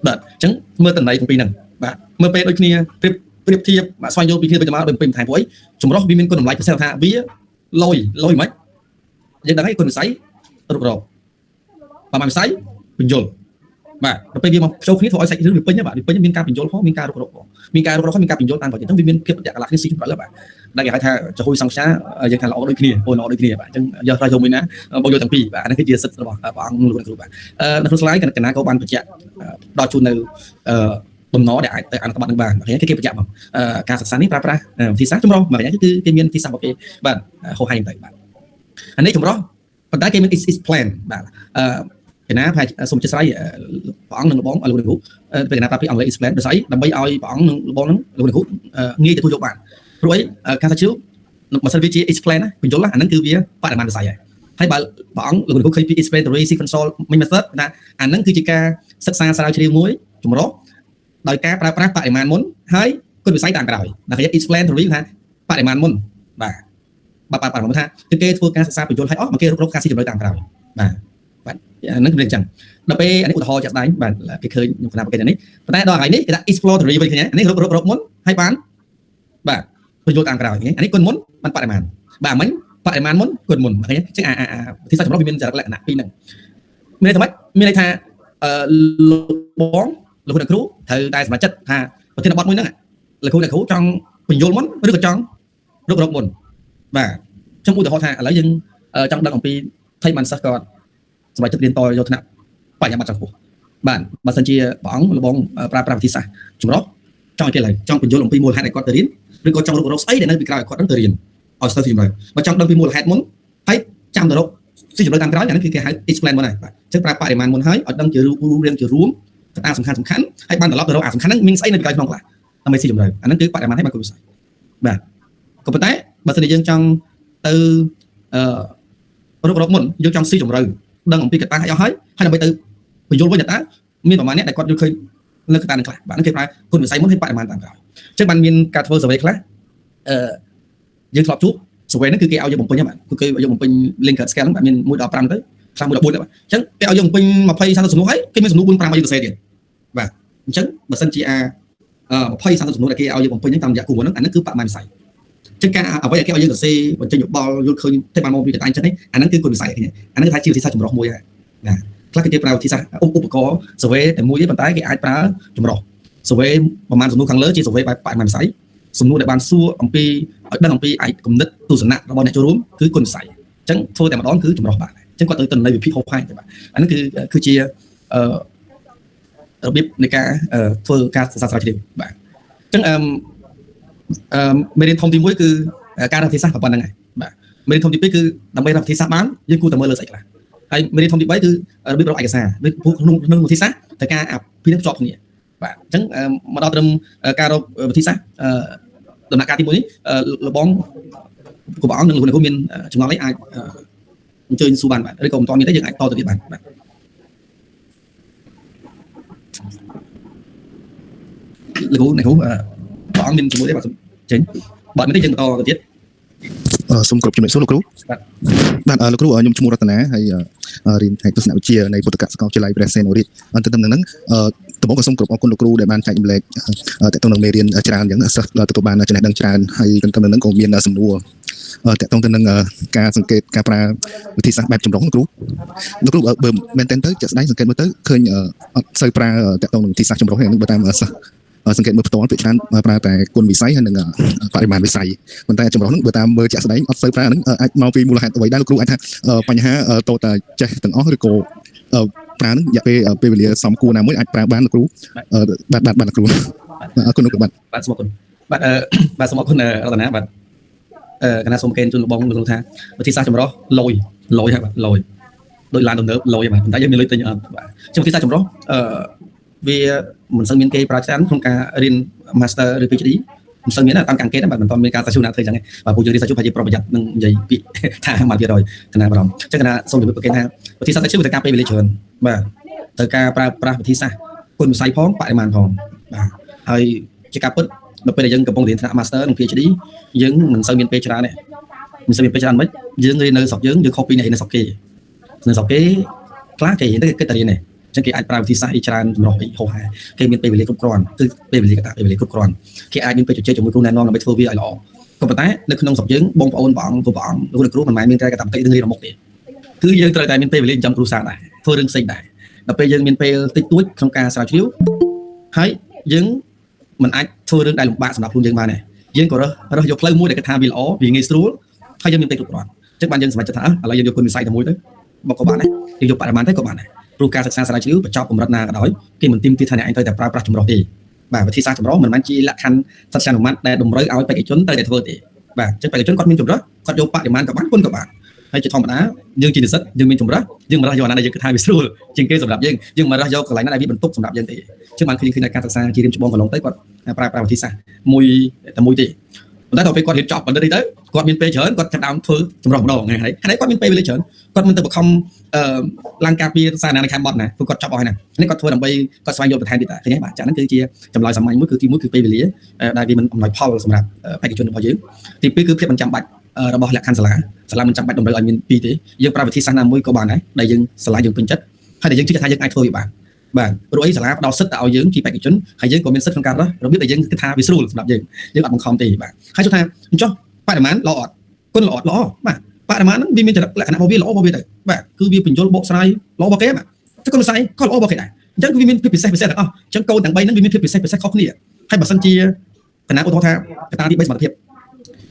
ទបាទអញ្ចឹងមើលតន័យទាំងពីរហ្នឹងបាទមើលពេលដូចគ្នាប្រៀបប្រៀបធៀបបាទស្វែងយល់ពីគ្នាទៅមកដើម្បីបំពេញបន្ថែមព្រោះអីចម្រុះវាមានគុណតម្លៃពិសេសថាវាលយលយមិនយើងដឹងហើយគុណវិស័យរុករកបរិមាណវិស័យបញ្យលបាទដល់ពេលវាមកចូលគ្នាធ្វើឲ្យសាច់រឿងវាពេញបាទវាពេញមានការបញ្យលផងមានការរុករកផងមានការរុករកផងមានការបញ្យលតាមប្រទេសហ្នឹងវាមានភាពប្រតិកលគ្នាស៊ីជម្រៅបាទដែលគេហៅថាចំហុយសង្សារយើងថាល្អដូចគ្នាអូល្អដូចគ្នាបាទអញ្ចឹងយកត្រូវយកមួយណាបងយកទាំងពីរបាទហ្នឹងគឺជាសិទ្ធិរបស់ព្រះអង្គលោកគ្រូបាទនៅក្នុង slide កណាក៏បានបញ្ជាក់ដល់ជូននៅបំណដែលអាចទៅអនុវត្តនឹងបានគេគេបញ្ជាក់មកការសិក្សានេះប្រើប្រាស់វិធីសាស្ត្រចម្រុះមកគឺគេមានវិធីសាស្ត្ររបស់គេបាទហោហាញទៅបាទអានេះចម្រុះប៉ុន្តែគេមាន is plan បាទអឺកណាប្រហែលសូមអធិស្ឋានព្រះអង្គនិងលបងលោកគ្រូពេលកណាប្រាប់ពីអង់គ្លេស explain ដោយសារដើម្បីឲ្យព្រះអង្គនិងលបងនឹងលោកគ្រូងាយទទួលយកបានព្រោះអីការស្រាវជ្រាវបើសិនវាជា explain ណាបញ្យល់អាហ្នឹងគឺវាបរិមាណវិស័យហើយហើយបើព្រះអង្គលោកគ្រូឃើញពី explanatory sequential method ថាអាហ្នឹងគឺជាការសិក្សាស្រាវជ្រាវមួយចម្រុះដោយការប្រើប្រាស់បរិមាណមុនហើយគុណវិស័យតាមក្រោយដែលគេ explanatory ថាបរិមាណមុនបាទបាទបាទបរិមាណថាគឺគេធ្វើការសិក្សាបញ្យល់ឲ្យអស់មកគេរកការស៊ីជម្រៅតាមក្រោយបាទបាទហ្នឹងគឺអញ្ចឹងដល់ពេលអានេះឧទាហរណ៍ជាក់ស្ដែងបាទគេឃើញខ្ញុំគណៈប្រកេតនេះប៉ុន្តែដល់ថ្ងៃនេះគេថា exploratory វិញឃើញនេះរករករកមុនហើយបានបាទបញ្យល់តាមក្រោយអានេះគុណមុនបានបរិមាណបាទមិញ បរិមាណមុនគុណមុនឃើញអញ្ចឹងអាអាវិធីសាស្ត្រចម្រុះវាមានចរិតលក្ខណៈពីរហ្នឹងមានន័យថាម៉េចមានន័យថាអឺលោកបងលោកគ្រូអ្នកគ្រូត្រូវតែសម្រេចចិត្តថាប្រធានបទមួយហ្នឹងលោកគ្រូអ្នកគ្រូចង់ពន្យល់មុនឬក៏ចង់រករកមុនបាទខ្ញុំឧទាហរណ៍ថាឥឡូវយើងចង់ដឹងអំពីថៃបានសិស្សគាត់សម្រេចចិត្តរៀនតយកថ្នាក់បញ្ញាបត្រចុងខ្ពស់បាទបើសិនជាព្រះអង្គលោកបងប្រើប្រាស់វិធីសាស្ត្រចម្រុះចង់ឲ្យគេឡើយចង់ពន្យល់អំពីមូលហេតុឲ្យគាត់ទៅរៀនឬក៏ចង់រករកស្អីដែលនៅពីក្រោយឲ្យគាត់នឹងទៅរៀនឲ្យស្ទើរស៊ីជម្រៅបើចង់ដឹងពីមូលហេតុមុនហើយចាំទៅរកស៊ីជម្រៅតាមក្រោយអានេះគឺគេហៅ explain មុនហើយបាទអញ្ចឹងប្រើបរិមាណមុនហើយឲ្យដឹងជារូបរាងជារួមកត្តាសំខាន់សំខាន់ហើយបានត្រឡប់ទៅរកអាសំខាន់ហ្នឹងមានស្អីនៅពីក្រោយក្នុងខ្លះដើម្បីស៊ីជម្រៅអាហ្នឹងគឺបរិមាណហើយបានគុណវិស័យបាទក៏ប៉ុន្តែបើសិនជាយើងចង់ទៅអឺរករកមុនយើងចង់ស៊ីជម្រៅដឹងអំពីកត្តាឲ្យអស់ហើយហើយដើម្បីទៅបញ្យល់វិញតើមានប្រមាណអ្នកដែលគាត់យល់ឃើញលើកត្តានឹងខ្លះបាទហ្នឹងគេប្រើគុណវិស័យមុនហើយបរិមាណតាមក្រោយអញ្ចឹងបានមានការធ្វើ survey ខ្លះអឺយើងធ្លាប់ជួប survey ហ្នឹងគឺគេឲ្យយើងបំពេញហ្នឹងបាទគឺគេឲ្យយើងបំពេញ Likert scale ហ្នឹងបាទមាន1ដល់5ទៅខ្លះ1ដល់4ទៅបាទអញ្ចឹងគេឲ្យយើងបំពេញ20 30សំណួរហើយគេមានសំណួរ4 5ឲ្យយើងសរសេរទៀតបាទអញ្ចឹងបើសិនជាអា20 30សំណួរដែលគេឲ្យយើងបំពេញហ្នឹងតាមរយៈគូហ្នឹងអាហ្នឹងគឺបរិមាណវិស័យអញ្ចឹងការអ្វីដែលគេឲ្យយើងសរសេរបញ្ចេញយោបល់យល់ឃើញតែបានមកពីកត្តាអញ្ចឹងនេះអាហ្នឹងគឺគុណវិស័យអាហ្នឹងគឺថាជាវិធីសាស្ត្រចម្រុះមួយហើយណាខ្លះគេប្រើវិធីសាស្ត្រឧបករណ៍ survey តែមួយទេប៉ុន្តែគេអាចប្រើចម្រុះ survey ប្រហែលសំណួរខាងលើជា survey បែបបរិមាណវិស័យសំណួរដែលបានសួរអំពីឲ្យដឹងអំពីឯកគំនិតទស្សនៈរបស់អ្នកចូលរួមគឺគុណវិស័យអញ្ចឹងធ្វើតែម្ដងគឺចម្រុះបាទអញ្ចឹងគាត់ទៅទៅនៃវិភាគហូបផែបាទអានេះគឺគឺជាអឺរបៀបនៃការធ្វើការសិក្សាស្រាវជ្រាវបាទអញ្ចឹងអឺអឺមេរៀនធំទី1គឺការរកវិធីសាស្ត្រប៉ុណ្្នឹងហើយបាទមេរៀនធំទី2គឺដើម្បីរកវិធីសាស្ត្របានយើងគួរតែមើលលើស្អីខ្លះហើយមេរៀនធំទី3គឺរបៀបរកឯកសារក្នុងក្នុងវិធីសាស្ត្រត្រូវការអាពីរនឹងភ្ជាប់គ្នាបាទអញ្ចឹងមកដល់ត្រឹមការរកវិធីសាស្ត្រដំណាក់កាលទី1នេះលបងគ្រូព្រះអង្គនិងលោកគ្រូមានចម្ងល់អីអាចអញ្ជើញសួរបានបាទឬក៏មិនទាន់មានទេយើងអាចតទៅទៀតបានបាទលោកគ្រូអ្នកគ្រូព្រះអង្គមានជាមួយទេបាទចេញបាទមានទេយើងបន្តទៅទៀត សូមគោរពជំរាបសួរលោកគ្រូ បាទ បាទលោកគ្រូខ្ញុំឈ្មោះរតនាហើយរៀនផ្នែកទស្សនវិជ្ជានៃពុទ្ធកសាកលវិទ្យាល័យព្រះសីហនុរាជអន្តទៅនឹងហ្នឹងដំបូងក៏សូមគោរពអរគុណលោកគ្រូដែលបានចែករំលែកតកតងនឹងមេរៀនច្រើនអញ្ចឹងសិស្សទទួលបានចំណេះដឹងច្រើនហើយទន្ទឹមនឹងហ្នឹងក៏មានសំណួរតកតងទៅនឹងការសង្កេតការប្រើវិធីសាស្ត្របែបចម្រុះលោកគ្រូលោកគ្រូបើមែនតើទៅជាក់ស្ដែងសង្កេតមើលទៅឃើញអត់សូវប្រើតកតងនឹងវិធីសាស្ត្រចម្រុះហ្នឹងបើតាមសិស្សសង្កេតមើលផ្ទាល់ភាគច្រើនប្រើតែគុណវិស័យហើយនិងបរិមាណវិស័យប៉ុន្តែចម្រុះហ្នឹងបើតាមមើលជាក់ស្ដែងអត់សូវប្រើហ្នឹងអាចមកពីមូលហេតុអ្វីដែរលោកគ្រូអាចថាបញ្ហាតតែចេះទាំងអស់ឬក៏ប្រើហ្នឹងរយៈពេលពេលវេលាសមគួរណាមួយអាចប្រើបានលោកគ្រូបាទបាទបាទលោកគ្រូអរគុណលោកគ្រូបាទ បាទសូមអរគុណបាទអឺបាទសូមអរគុណរតនាបាទអឺកណាសូមកេនជូនលោកបងលោកគ្រូថាវិធីសាស្ត្រចម្រុះលយលយហើយបាទលយដូចឡានទំនើបលយបាទប៉ុន្តែយើងមានលុយទិញអត់បាទជាងវិធីសាស្ត្រចម្រុះអឺវាមិនសូវមានគេប្រើច្រើនក្នុងការរៀន Master ឬ PhD មិនសូវមានតាមការអង្កេតបាទមិនទាន់មានការសាជូណាធ្វើអញ្ចឹងទេបាទពួកយើងរៀនសាជូប្រហែលជាប្រុងប្រយ័ត្ននឹងនិយាយពាក្យថា1%កណាបារម្ភអញ្ចឹងកណាសូមជម្រាបប្រកេនថាវិធីសាស្ត្រជឿត្រូវការពេលវេលាច្រើនបាទត្រូវការប្រើប្រាស់វិធីសាស្ត្រគុណវិស័យផងបរិមាណផងបាទហើយជាការពិតដល់ពេលដែលយើងកំពុងរៀនថ្នាក់ Master និង PhD យើងមិនសូវមានពេលច្រើនទេមិនសូវមានពេលច្រើនមិនយើងរៀននៅស្រុកយើងយើងខុសពីអ្នករៀននៅស្រុកគេនៅស្រុកគេខ្លះគេរៀនទៅគេគិតតែរៀនទេអញ្ចឹងគេអាចប្រើវិធីសាស្ត្រអីច្រើនចម្រុះអីហោហែគេមានពេលវេលាគ្រប់គ្រាន់គឺពេលវេលាកតាពេលវេលាគ្រប់គ្រាន់គេអាចមានពេលជជែកជាមួយគ្រូណែនាំដើម្បីធ្វើវាឲ្យល្អក៏ប៉ុន្តែនៅក្នុងស្រុកយើងបងប្អូនព្រះអង្គគ្រូព្រះអង្គលោកគ្រូមិនមែនមានតែកតាបកិច្ចរឿងរៀនមុខទេគឺយើងត្រូវតែមានពេលវេលាចិញ្ចឹមគ្រួសារដែរធ្វើរឿងផ្សេងដែរដល់ពេលយើងមានពេលតិចតួចក្នុងការស្រាវជ្រាវហើយយើងមិនអាចធ្វើរឿងដែលលំបាកសម្រាប់ខ្លួនយើងបានទេយើងក៏រើសរើសយកផ្លូវមួយដែលគេថាវាល្អវាងាយស្រួលហើយយើងមានពេលគ្រប់គ្រាន់អញ្ចឹងបានយើងសម្រេចចិត្តថាឥឡូវយើងយកគុណវិស័យតែមួយទៅមកក៏បានដែរយើងយកបរិមាណទៅក៏បានដែរព្រោះការសិក្សាស្រាវជ្រាវបញ្ចប់កម្រិតណាក៏ដោយគេមិនទាមទារថាអ្នកឯងត្រូវតែប្រើប្រាស់ចម្រុះទេបាទវិធីសាស្ត្រចម្រុះមិនមែនជាលក្ខខណ្ឌសត្យានុម័តដែលតម្រូវឲ្យបេក្ខជនត្រូវតែធ្វើទេបាទអញ្ចឹងបេក្ខជនគាត់មានចម្រុះគាត់យកបរិមាណក៏បានគុណក៏បានហើយជាធម្មតាយើងជានិស្សិតយើងមានចម្រុះយើងមិនរើសយកអាណាដែលយើងគិតថាវាស្រួលជាងគេសម្រាប់យើងយើងមិនរើសយកកន្លែងណាដែលវាបន្ទុកសម្រាប់យើងទេអញ្ចឹងបានឃើញឃើញការសិក្សាជារៀមច្បងកន្លងទៅគាត់ប្រើប្រាស់វិធីសាស្ត្រមួយតែមួយទេប៉ុន្តែដល់ពេលគាត់រៀនចប់បណ្ឌិតទៅគាត់មានពេលច្រើនគាត់ចាប់ដើមធ្វើចម្រុះម្ដងហើយហើយគាត់មានពេលវេលាច្រើនគាត់មិនទៅបខំអឺឡើងការពារសារណានៅខេមបត់ណាព្រោះគាត់ចប់អស់ហើយណានេះគាត់ធ្វើដើម្បីគាត់ស្វែងយល់បន្ថែមទៀតឃើញទេបាទចាហ្នឹងគឺជាចម្លើយសាមញ្ញមួយគឺទី1គឺពេលវេលាដែលវាមិនអំណោយផលសម្រាប់បេក្ខជនរបស់យើងទី2គឺភាពមិនចាំបាច់របស់លក្ខខណ្ឌសាលាសាលាមិនចាំបាច់តម្រូវឲ្យមានពីរទេយើងប្រើវិធីសាស្ត្រណាមួយក៏បានដែរដែលយើងសាលាយើងពេញចិត្តហើយដែលយើងជឿថាយើងអាចធ្វើវាបានបាទព្រោះអីសាលាផ្ដល់សិទ្ធិទៅឲ្យយើងជាបេក្ខជនហើយយើងក៏មានសិទ្ធិក្នុងការរើសរបៀបដែលយើងគិតថាវាស្រួលសម្រាប់យើងយើងអត់បង្ខំទេបាទហើយជួថាអញ្ចោះបរិមាណល្អអត់គុណល្អអត់ល្អបាទ បរិមាណហ្នឹងវាមានចរិតលក្ខណៈរបស់វាល្អរបស់វាទៅបាទគឺវាបញ្យលបកស្រាយល្អរបស់គេបាទតែគុណវិស័យក៏ល្អរបស់គេដែរអញ្ចឹងគឺវាមានភាពពិសេសពិសេសទាំងអស់អញ្ចឹងកូនទាំង3ហ្នឹងវាមានភាពពិសេសពិសេសខុសគ្នាហើយបើសិនជាកណាឧទាហរណ៍ថាកត្តាទី3សមត្ថភាព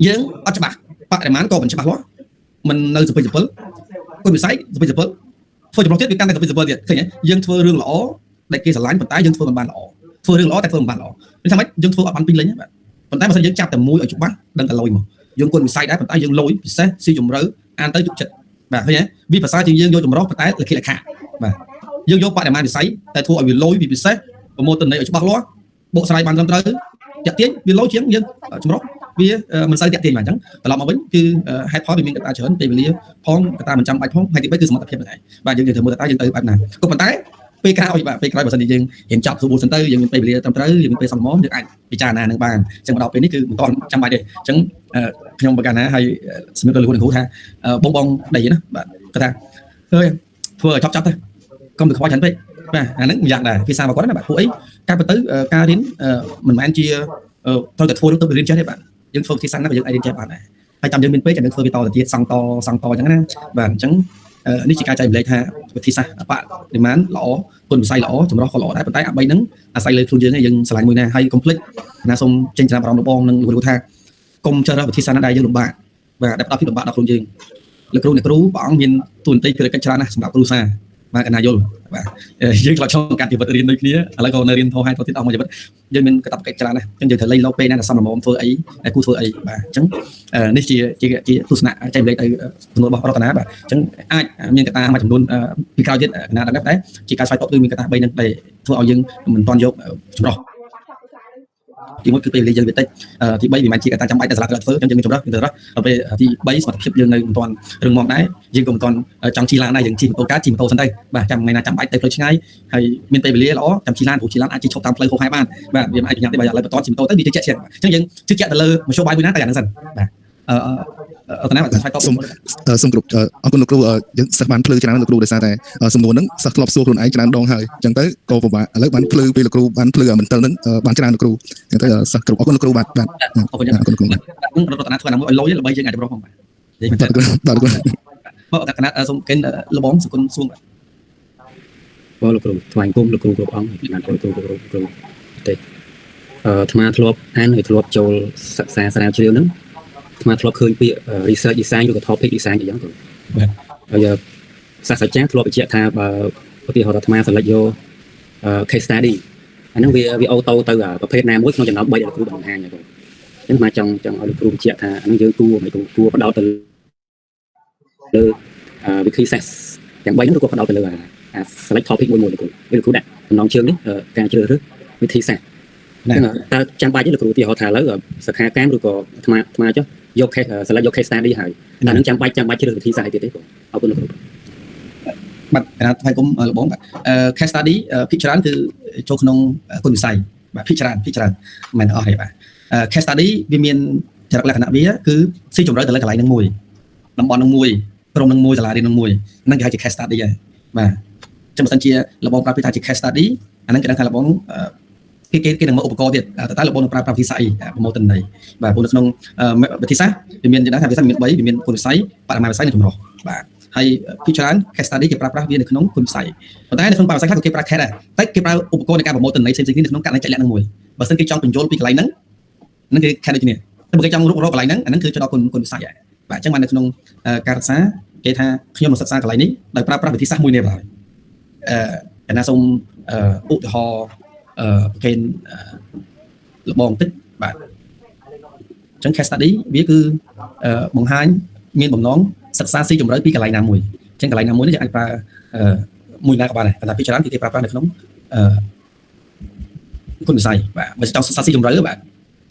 យើងអត់ច្បាស់បរិមាណក៏មិនច្បាស់លាស់មិននៅសពិសពិលគុណវិស័យសពិសពិលធ្វើចម្រុះទៀតវាកាន់តែសពិសពិលទៀតឃើញទេយើងធ្វើរឿងល្អដែលគេស្រឡាញ់ប៉ុន្តែយើងធ្វើមិនបានល្អធ្វើរឿងល្អតែធ្វើមិនបានល្អមានថាម៉េចយើងធ្វើអត់បានពេញលេញបាទប៉ុន្តែបើសិនយើងចាប់តែមួយឲ្យច្បាស់ដឹងតែលយមកយើងគុណវិស័យដែរប៉ុន្តែយើងលយពិសេសស៊ីជម្រៅអានទៅជក់ចិត្តបាទឃើញទេវាភាសាជាងយើងយកចម្រុះប៉ុន្តែលខិលខៈបាទយើងយកបរិមាណវិស័យតែធ្វើឲ្យវាលយវាពិសេសប្រមូលទិន្នន័យឲ្យច្បាស់លាស់បកស្រាយបានត្រឹមត្រូវតាក់ទាញវាលយជាងយើងចម្រុះវាមិនសូវតាក់ទាញបាទអញ្ចឹងត្រឡប់មកវិញគឺហេតុផលវាមានកត្តាច្រើនពេលវេលាផងកត្តាមិនចាំបាច់ផងហើយទី3គឺសមត្ថភាពហ្នឹងឯងបាទយើងត្រូវមើលតើយើងទៅបែបណាក៏ប៉ុន្តែពេលក្រោយបាទពេលក្រោយបើសិនជាយើងរៀនចប់ស្រួលសិនទៅយើងមានពេលវេលាត្រឹមត្រូវយើងមានពេលសមល្មមយើងអាចពិចារណានឹងបានអញ្ចឹងមកដល់ពេលនេះគឺមិនទាន់ចាំបាច់ទេអញ្ចឹងខ្ញុំប្រកាសណាហើយសម្រាប់ដល់លោកគ្រូថាបងបងដីណាបាទគាត់ថាអើយធ្វើឲ្យចប់ចប់ទៅកុំទៅខ្វល់ច្រើនពេកបាទអាហ្នឹងម្យ៉ាងដែរភាសារបស់គាត់ណាបាទពួកអីការទៅការរៀនមិនមែនជាត្រូវតែធ្វើទៅរៀនចេះទេបាទយើងធ្វើវិធីសាស្ត្រណាក៏យើងអាចរៀនចេះបានដែរហើយចាំយើងមានពេលចាំយើងធ្វើវាតទៅទៀតសង់តសង់តអញ្ចឹងណាបាទអញ្ចឹងនេះជាការចែករំលែកថាវិធីសាស្ត្របរិមាណល្អគុណវិស័យល្អចម្រុះក៏ល្អដែរប៉ុន្តែអា3ហ្នឹងអាស្រ័យលើខ្លួនយើងឯងយើងឆ្លាញ់មួយណាហើយកុំភ្លេចណាសូមចេញចំណាប់អារម្មណ៍បងនិងលោកគ្រូថាកុំចរើសវិធីសាស្ត្រណាដែលយើងលំបាកបាទដែលផ្ដល់ភាពលំបាកដល់ខ្លួនយើងលោកគ្រូអ្នកគ្រូព្រះអង្គមានទួនាទីភារកិច្ចច្រើនណាស់សម្រាប់គ្រូសាបាទកណាយល់បាទយើងឆ្លងឆ្លងកាត់ជីវិតរៀនដូចគ្នាឥឡូវក៏នៅរៀនធោះហើយធោះទៀតអស់មួយជីវិតយើងមានកាតព្វកិច្ចច្រើនណាស់អញ្ចឹងយើងត្រូវលៃលោកពេលណាដែលសមល្មមធ្វើអីដែលគូធ្វើអីបាទអញ្ចឹងនេះជាជាជាទស្សនៈចែករំលែកទៅសំណួររបស់រតនាបាទអញ្ចឹងអាចមានកត្តាមួយចំនួនពីក្រោយទៀតកណាដឹងតែជាការឆ្លើយតបគឺមានកត្តា3ហ្នឹងដែលធ្វើឲ្យយើងមិនទាន់យកចម្រុះទី1គឺពេលវេលាយើងវាតិចទី3វាមិនជាកត្តាចាំបាច់តែសាលាត្រូវធ្វើអញ្ចឹងយើងមានចម្រុះយើងត្រូវរកពេលទី3សមត្ថភាពយើងនៅមិនទាន់រឹងមាំដែរយើងក៏មិនទាន់ចង់ជិះឡានដែរយើងជិះម៉ូតូកាជិះម៉ូតូសិនទៅបាទចាំថ្ងៃណាចាំបាច់ទៅផ្លូវឆ្ងាយហើយមានពេលវេលាល្អចាំជិះឡានព្រោះជិះឡានអាចជិះឈប់តាមផ្លូវហូរហែបានបាទវាមិនអាចប្រញាប់ទេបើឥឡូវបន្តជិះម៉ូតូទៅវាជឿជាក់ជាងអញ្ចឹងយើងជឿជាក់ទៅលើមធ្យោបាយមួយណាតែយ៉ាងហ្នឹងសិនបាទអឺអត់ណាបាទឆ្លើយតប សូមសូមគ្រប់អរគុណលោកគ្រូយើងសិស្សបានភ្លឺច្រើនលោកគ្រូដោយសារតែសំណួរហ្នឹងសិស្សធ្លាប់សួរខ្លួនឯងច្រើនដងហើយអញ្ចឹងទៅក៏ពិបាកឥឡូវបានភ្លឺពីលោកគ្រូបានភ្លឺអាមន្ទិលហ្នឹងបានច្រើនលោកគ្រូអញ្ចឹងទៅសិស្សគ្រប់អរគុណលោកគ្រូបាទបាទ អរគុណ អរគុណលោកគ្រូបាទ នឹងរតនាធ្វើណាមួយឲ្យលយល្បីយើងអាចចម្រុះផងបាទនិយាយមែន បាទបាទលោកគ្រូ មកកណាសូមកិនលបងសគុណសួងបាទ បងលោកគ្រូថ្វាយគុំលោកគ្រូគ្រប់អង្គណាត់លោកគ្រូគ្រប់គ្រូទេអឺអាត្មាធ្លាប់អានហើយធ្លាប់ចូលសិក្សាស្រាវជ្រាវហ្នឹងអាត្មាធ្លាប់ឃើញពាក្យ research design ឬក៏ topic design អីចឹងទៅហើយសាស្ត្រាចារ្យធ្លាប់បញ្ជាក់ថាបើឧទាហរណ៍ថាអាត្មា select យក case study អាហ្នឹងវាវា auto ទៅប្រភេទណាមួយក្នុងចំណោម3ដែលលោកគ្រូបង្ហាញហ្នឹងអញ្ចឹងអាត្មាចង់ចង់ឲ្យលោកគ្រូបញ្ជាក់ថាអាហ្នឹងយើងគួរមិនគួរផ្ដោតទៅលើវិធីសាស្ត្រទាំង3ហ្នឹងឬក៏ផ្ដោតទៅលើអា select topic មួយមួយលោកគ្រូលោកគ្រូដាក់ចំណងជើងនេះការជ្រើសរើសវិធីសាស្ត្រតើចាំបាច់ទេលោកគ្រូឧទាហរណ៍ថាឥឡូវសិក្ខាកាមឬក៏អាត្មាអាត្មាចុះយក case select យក case study ហើយតែនឹងចាំបាច់ចាំបាច់ជ្រើសវិធីសាស្ត្រទៀតទេបងអរគុណលោកគ្រូ បាទកណាថ្វាយគុំលបងបាទ case study ភាគច្រើនគឺចូលក្នុងគុណវិស័យបាទភាគច្រើនភាគច្រើនមិនមែនអស់ទេបាទ case study វាមានចរិតលក្ខណៈវាគឺស៊ីជម្រៅទៅលើកន្លែងនឹងមួយតំបន់នឹងមួយក្រុមនឹងមួយសាលារៀននឹងមួយហ្នឹងគេហៅជា case study ហើយបាទចឹងបើសិនជាលបងប្រាប់ពីថាជា case study អាហ្នឹងគេដឹងថាលបងគេគេគេនឹងមកឧបករណ៍ទៀតតើលបងនឹងប្រើប្រាស់វិធីសាស្ត្រអីប្រមូលទិន្នន័យបាទព្រោះនៅក្នុងវិធីសាស្ត្រវាមានយ៉ាងណាថាវិធីសាស្ត្រមាន3វាមានគុណវិស័យបរិមាណវិស័យនិងចម្រុះបាទហើយភាគច្រើន case study គេប្រើប្រាស់វានៅក្នុងគុណវិស័យប៉ុន្តែនៅក្នុងបរិមាណវិស័យខ្លះក៏គេប្រើ case ដែរតែគេប្រើឧបករណ៍នៃការប្រមូលទិន្នន័យផ្សេងៗគ្នានៅក្នុងករណីជាក់លាក់នឹងមួយបើសិនគេចង់បញ្យល់ពីកន្លែងហ្នឹងហ្នឹងគេ case ដូចគ្នាតែបើគេចង់រុករកកន្លែងហ្នឹងអាហ្នឹងគឺចូលដល់គុណគុណវិស័យហើយបាទអញ្ចឹងបាននៅក្នុងការសិក្សាគេថាខ្ញុំនឹងសិក្សាកន្លែងនេះដោយប្រើប្រាស់វិធីសាស្ត្រមួយនេះបាទអឺកណាសូមឧទាហរណ៍អឺប្រកេនលបងតិចបាទអញ្ចឹង case study វាគឺបង្ហាញមានបំណងសិក្សាស៊ីជម្រៅពីកន្លែងណាមួយអញ្ចឹងកន្លែងណាមួយនេះយើងអាចប្រើមួយណាក៏បានដែរប៉ុន្តែភាគច្រើនគឺគេប្រើប្រាស់នៅក្នុងអឺគុណវិស័យបាទបើចង់សិក្សាស៊ីជម្រៅបាទ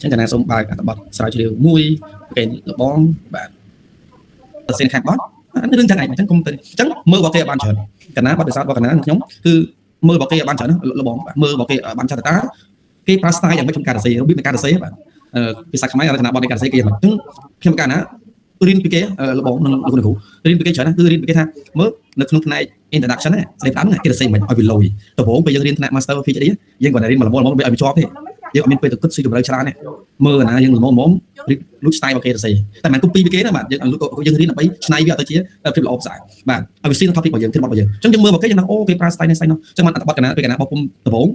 អញ្ចឹងកណាសូមបើកអត្ថបទស្រាវជ្រាវមួយប្រកេនលបងបាទទៅសេនខាងបត់អានេះរឿងចឹងឯងអញ្ចឹងកុំទៅអញ្ចឹងមើលរបស់គេឲ្យបានច្រើនកណាបទពិសោធន៍របស់កណាខ្ញុំគឺមើលរបស់គេឲ្យបានច្រើនលបងបាទមើលរបស់គេឲ្យបានច្រើនតើគេប្រើ style យ៉ាងម៉េចក្នុងការសរសេររបៀបនៃការសរសេរបាទភាសាខ្មែររចនាបថនៃការសរសេរគេយ៉ាងម៉េចអញ្ចឹងខ្ញុំកាលណារៀនពីគេលបងនិងលោកគ្រូរៀនពីគេច្រើនណាគឺរៀនពីគេថាមើលនៅក្នុងផ្នែក introduction ហ្នឹងស្ដីផ្ដើមហ្នឹងគេសរសេរមិនឲ្យវាលយដំបូងពេលយើងរៀនថ្នាក់ master PhD យើងគ្រាន់តែរៀនមួយល្មមល្មមវាឲ្យវាជាប់ទេ យើងអត់មានពេលទៅគិតស៊ីជម្រៅច្រើនទេមើលណាយើងល្មមល្មមលួច style របស់គេទៅសេតែមិន copy ពីគេណាបាទយើងយើងរៀនដើម្បីច្នៃវាឲ្យទៅជាភាពល្អប្រសើរបាទឲ្យវាស៊ីនឹង topic របស់យើងធានបទរបស់យើងអញ្ចឹងយើងមើលមកគេយើងដឹងអូគេប្រើ style នេះ style នោះអញ្ចឹងបានអត្ថបទកណាពេលកណាបោះពុំដំបូង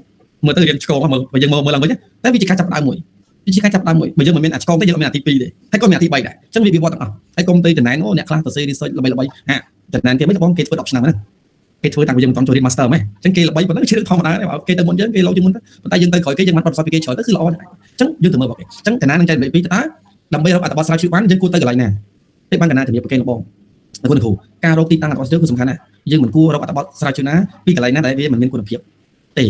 មើលទៅរៀនឆ្កងមើលយើងមើលមើលឡើងវិញតែវាជាការចាប់ផ្ដើមមួយវាជាការចាប់ផ្ដើមមួយបើយើងមិនមានអាឆ្កងទេយើងអត់មានអាទី2ទេហើយក៏មានអាទី3ដែរអញ្ចឹងវាវិវត្តទាំងអស់ហើយកុំទៅតំណែងអូអ្នកខ្លះទៅសេ research ល្បីល្បីហាតំណែងគេមិនបងគេធ្វើ10ឆ្នាំហ្នឹងគេធ្វើតាំងពីយើងមិនទាន់ចូលរៀន master ម៉េះអញ្ចឹងគេល្បីប៉ុណ្ណឹងជារឿងធម្មតាដែរបើគេទៅមុនយើងគេលោជាងមុនទៅប៉ុន្តែយើងទៅក្រោយគេយើងបានបទពិសោធន៍ពីគេច្រើនទៅគឺល្អដែរអញ្ចឹងយើងទៅមើលរបស់គេអញ្ចឹងកណានឹងចែករំលែកពីតើដើម្បីរកអត្ថបទស្រាវជ្រាវបានយើងគួរទៅកន្លែងណាទេបានកណាជំរាបប្រគេនលបងលោកគ្រូការរកទីតាំងអត្ថបទស្រាវជ្រាវគឺសំខាន់ណាស់យើងមិនគួររកអត្ថបទស្រាវជ្រាវណាពីកន្លែងណាដែលវាមិនមានគុណភាពទេ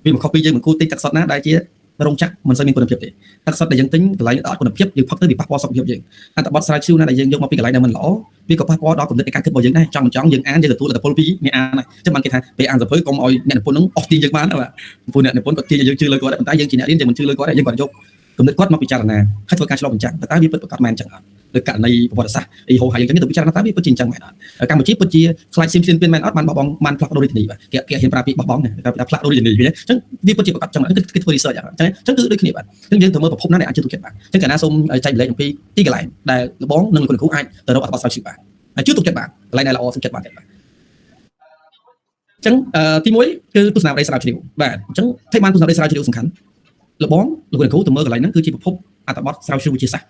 វាមិនខុសពីយើងមិនគួរទិញទឹកសុទ្ធណាដែលជារោងចក្រមិនសូវមានគុណភាពទេទឹកសុទ្ធដែលយើងទិញកន្លែងអត់គុណភាពយើងផឹកទៅវាប៉ះពាល់សុខភាពយើងអត្ថបទស្រាវជ្រាវណាដែលយើងយកមកពីកន្លែងដែលមិនល្អវាក៏ប៉ះពាល់ដល់គំនិតនៃការគិតរបស់យើងដែរចង់មិនចង់យើងអានយើងទទួលឥទ្ធិពលពីអ្នកអានដែរចឹងបានគេថាពេលអានសៀវភៅកុំឲ្យអ្នកនិពន្ធនឹងអស់ទាញយើងបានបាទព្រោះអ្នកនិពន្ធគាត់ទាញឲ្យយើងជឿលើគាត់ប៉ុន្តែយើងជាអ្នករៀនយើងមិនជឿលើគាត់ទេយើងគាត់យកគំនិតគាត់មកពិចារណាហើយធ្វើការឆ្លុះបញ្ចាំងតើវាពិតប្រាកដមែនចឹងអត់ដោយករណីប្រវត្តិសាស្ត្រអីហោហើយយើងចឹងទៅពិចារណាតើវាពិតជាអញ្ចឹងមែនអត់កម្ពុជាពិតជាខ្លាចសៀមឈ្លានពានមែនអត់បានបោះបង់បានផ្លាស់ប្ដូររាជធានីបាទគេគេហ៊ានប្រើពាក្យបោះបង់គេថាផ្លាស់ប្ដូររាជធានីឃើញទេអញ្ចឹងវាពិតជាប្រាកដចឹងគឺគេធ្វើ research អញ្ចឹងអញ្ចឹងគឺដូចគ្នាបាទអញ្ចឹងយើងត្រូវមើលប្រភពណាដែលអាចជឿទុកចិត្តបានអញ្ចឹងកាលណាសូមចែករំលែកអំពីទីកន្លែងដែលលបងនិងលោកគ្រូអាចទៅរកអត្ថបទស្រាវជ្រាវបានហើយជឿទុកចិត្តបានកន្លែងដែលល្អទុកចិត្តបានទៀតបាទអញ្ចឹងទី1គឺទស្សនាវដ្តីស្រាវជ្រាវបាទអញ្ចឹងថៃបានទស្សនាវដ្តីស្រាវជ្រាវសំខាន់លបងលោកគ្រូទៅមើលកន្លែងហ្នឹងគឺជាប្រភពអត្ថបទស្រាវជ្រាវវិទ្យាសាស្ត្រ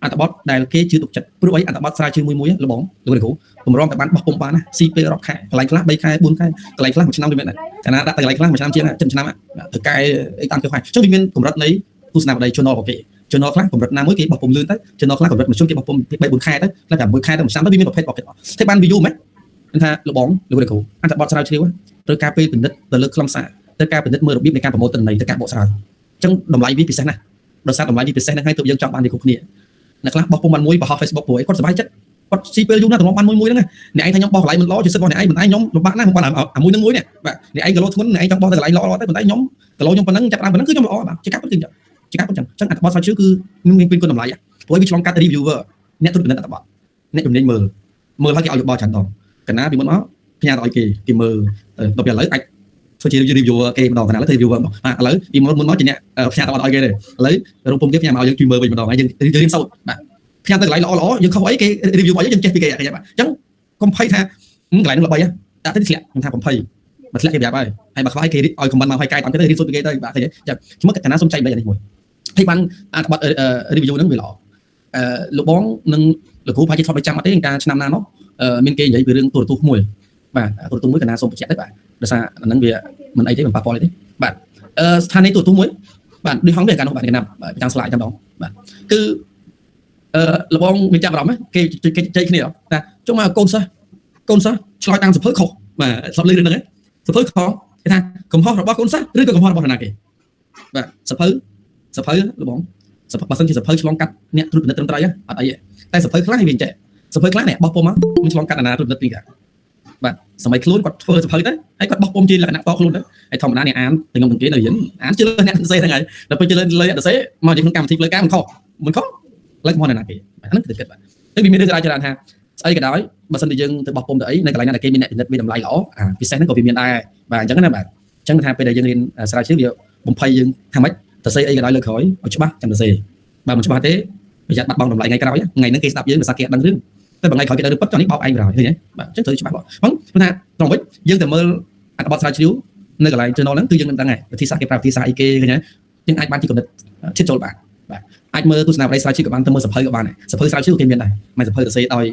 អត្ថបទដែលគេជឿទុកចិត្តព្រោះអីអត្ថបទស្រាវជ្រាវមួយមួយលបងលោកគ្រូទម្រាំតែបានបោះពុំបានណាស៊ីពេលរាប់ខែកន្លែងខ្លះ3ខែ4ខែកន្លែងខ្លះមួយឆ្នាំវាមានដែរកាលណាដាក់តែកន្លែងខ្លះមួយឆ្នាំជាងចិនឆ្នាំទៅកែអីតាមគេហើយអញ្ចឹងវាមានកម្រិតនៃទស្សនាវដ្តី journal របស់គេ journal ខ្លះកម្រិតណាមួយគេបោះពុំលឿនទៅ journal ខ្លះកម្រិតមធ្យមគេបោះពុំ3 4ខែទៅខ្លះតែ1ខែទៅមួយឆ្នាំទៅវាមានប្រភេទរបស់គេតែបាន view ហ្មងថាលបងលោកគ្រូអត្ថបទស្រាវជ្រាវត្រូវការពេលពិនិត្យទៅលើខ្លឹមសារត្រូវការពិនិត្យមើលរបៀបនៃការប្រមូលទិន្នន័យទៅការបកស្រាយអញ្ចឹងតម្លៃវាពិសេសណាស់ដោយសារតម្លៃវាពិសេសហ្នឹងហើយទើបយើងចង់បានវាគ្រប់គ្នាអ្នកខ្លះបោះពុំបានមួយបង្ហោះ Facebook ព្រោះអីគាត់សប្បាយចិត្តគាត់ស៊ីពេលយូរណាស់តម្លងបានមួយមួយហ្នឹងអ្នកឯងថាខ្ញុំបោះកន្លែងមិនល្អជាសិទ្ធិរបស់អ្នកឯងមិនឯងខ្ញុំលំបាកណាស់ខ្ញុំបានអាមួយនឹងមួយនេះបាទអ្នកឯងគីឡូធ្ងន់អ្នកឯងចង់បោះទៅកន្លែងល្អៗទៅប៉ុន្តែខ្ញុំគីឡូខ្ញុំប៉ុណ្ណឹងចាប់ដើមប៉ុណ្ណឹងគឺខ្ញុំល្អបាទជាការពិតគឺអញ្ចឹងជាការពិតអញ្ចឹងអញ្ចឹងអត្ថបទស្រាវជ្រាវគឺមានគុណតម្លៃព្រោះវាឆ្លងកាត់ reviewer អ្នកត្រួតពិនិត្យអត្ថបទអ្នកជំនាញមើលមើលហើយគេឲ្យយោបល់ច្រើនដងកណាពីមុនមកផ្ញើទៅឲ្យគេគេមើលដល់ពេលឥឡូវអាចធ្វើជា reviewer គេម្ដងកណាឥឡូវធ្វើ reviewer ម្ដងបាទឥឡូវពីមុនមុនមកជាអ្នកផ្ញើទៅឲ្យគេទេឥឡូវរោងពុំគេផ្ញើមកឲ្យយើងជួយមើលវិញម្ដងហើយយើងរៀនសូត្របាទផ្ញើទៅកន្លែងល្អល្អយើងខុសអីគេ review មកយើងចេះពីគេបាទអញ្ចឹងកុំភ័យថាកន្លែងនោះល្បីដាក់ទៅធ្លាក់ខ្ញុំថាកុំភ័យបើធ្លាក់គេប្រាប់ហើយហើយបើខ្វះគេឲ្យ comment មកឲ្យកែតាមគេទៅរៀនសូត្រពីគេទៅបាទឃើញទេចាំជំកណាសុំចែកលេខនេះមួយហើយបានអត្ថបទ review ហ្នឹងវាល្អអឺលោកបងនិងលោកគ្រូប្រហែលជាធ្លាប់ទៅចាំអត់ទេកាលឆ្នាំណានោះមានគេនិយាយពីរឿងទូរទស្សន៍មួយបាទទូរទស្សន៍មួយកណាសូមបញ្ជាក់ទៅបាទដោយសារអាហ្នឹងវាមិនអីទេមិនប៉ះពាល់អីទេបាទអឺស្ថានីយ៍ទូរទស្សន៍មួយបាទដូចហងវាកាលនោះបាទកណាចាំស្លាយចាំដងបាទគឺអឺលបងមានចាប់អារម្មណ៍គេគេជ័យគ្នាថាចុះមកកូនសិស្សកូនសិស្សឆ្លើយតាមសភៅខុសបាទស្លាប់លឺរឿងហ្នឹងសភៅខុសគេថាកំហុសរបស់កូនសិស្សឬក៏កំហុសរបស់នរណាគេបាទសភៅសភៅលបងបើសិនជាសភៅឆ្លងកាត់អ្នកត្រួតពិនិត្យត្រឹមត្រូវអត់អីទេតែសភៅខ្លះវាអញ្ចេះសភៅខ្លះអ្នកបោះពុំមកមិនឆ្លងកាត់អាណាត្រួតពិនិត្យពីកាបាទសម័យខ្លួនគាត់ធ្វើសភៅទៅហើយគាត់បោះពុំជាលក្ខណៈតខ្លួនទៅហើយធម្មតាអ្នកអានទាំងខ្ញុំទាំងគេនៅរៀនអានជឿលើអ្នកសរសេរហ្នឹងហើយដល់ពេលជឿលើអ្នកសរសេរមកនិយាយក្នុងកម្មវិធីផ្លូវការមិនខុសមិនខុសលើកមកនរណាគេបាទហ្នឹងគឺគិតបាទតែវាមានរឿងច្រើនថាស្អីក៏ដោយបើសិនជាយើងទៅបោះពុំទៅអីនៅកន្លែងណាដែលគេមានអ្នកពិនិត្យមានតម្លៃល្អអាពិសេសហ្នឹងក៏វាមានដែរបាទអញ្ចឹងណាបាទអញ្ចឹងថាពេលដែលយើងរៀនស្រាវជ្រាវវាបំភ័យយើងថាម៉េចសរសេរអីក៏ដោយលើក្រោយឲ្យច្បាស់ចាំសរសេរបើមិនច្បាស់ទេប្រយ័ត្នបាត់បង់តម្លៃថ្ងៃក្រោយថ្ងៃហ្នឹងគេស្ដាប់យើងដោយសារគេអត់ដឹងរឿងតែបើថ្ងៃក្រោយគេដឹងរឿងពិតចុះនេះបោកឯងក្រោយឃើញទេបាទអញ្ចឹងត្រូវច្បាស់បងព្រោះថាត្រង់វិញយើងទៅមើលអត្ថបទស្រាវជ្រាវនៅកន្លែង journal ហ្នឹងគឺយើងនឹងដឹងហើយវិធីសាស្ត្រគេប្រើវិធីសាស្ត្រអីគេឃើញទេយើងអាចបានជាកំណត់ជិតចូលបានបាទអាចមើលទស្សនាវដ្តីស្រាវជ្រាវក៏បានទៅមើលសភៅក៏បានដែរសភៅស្រាវជ្រាវគេមានដែរមិនសភៅសរសេរដោ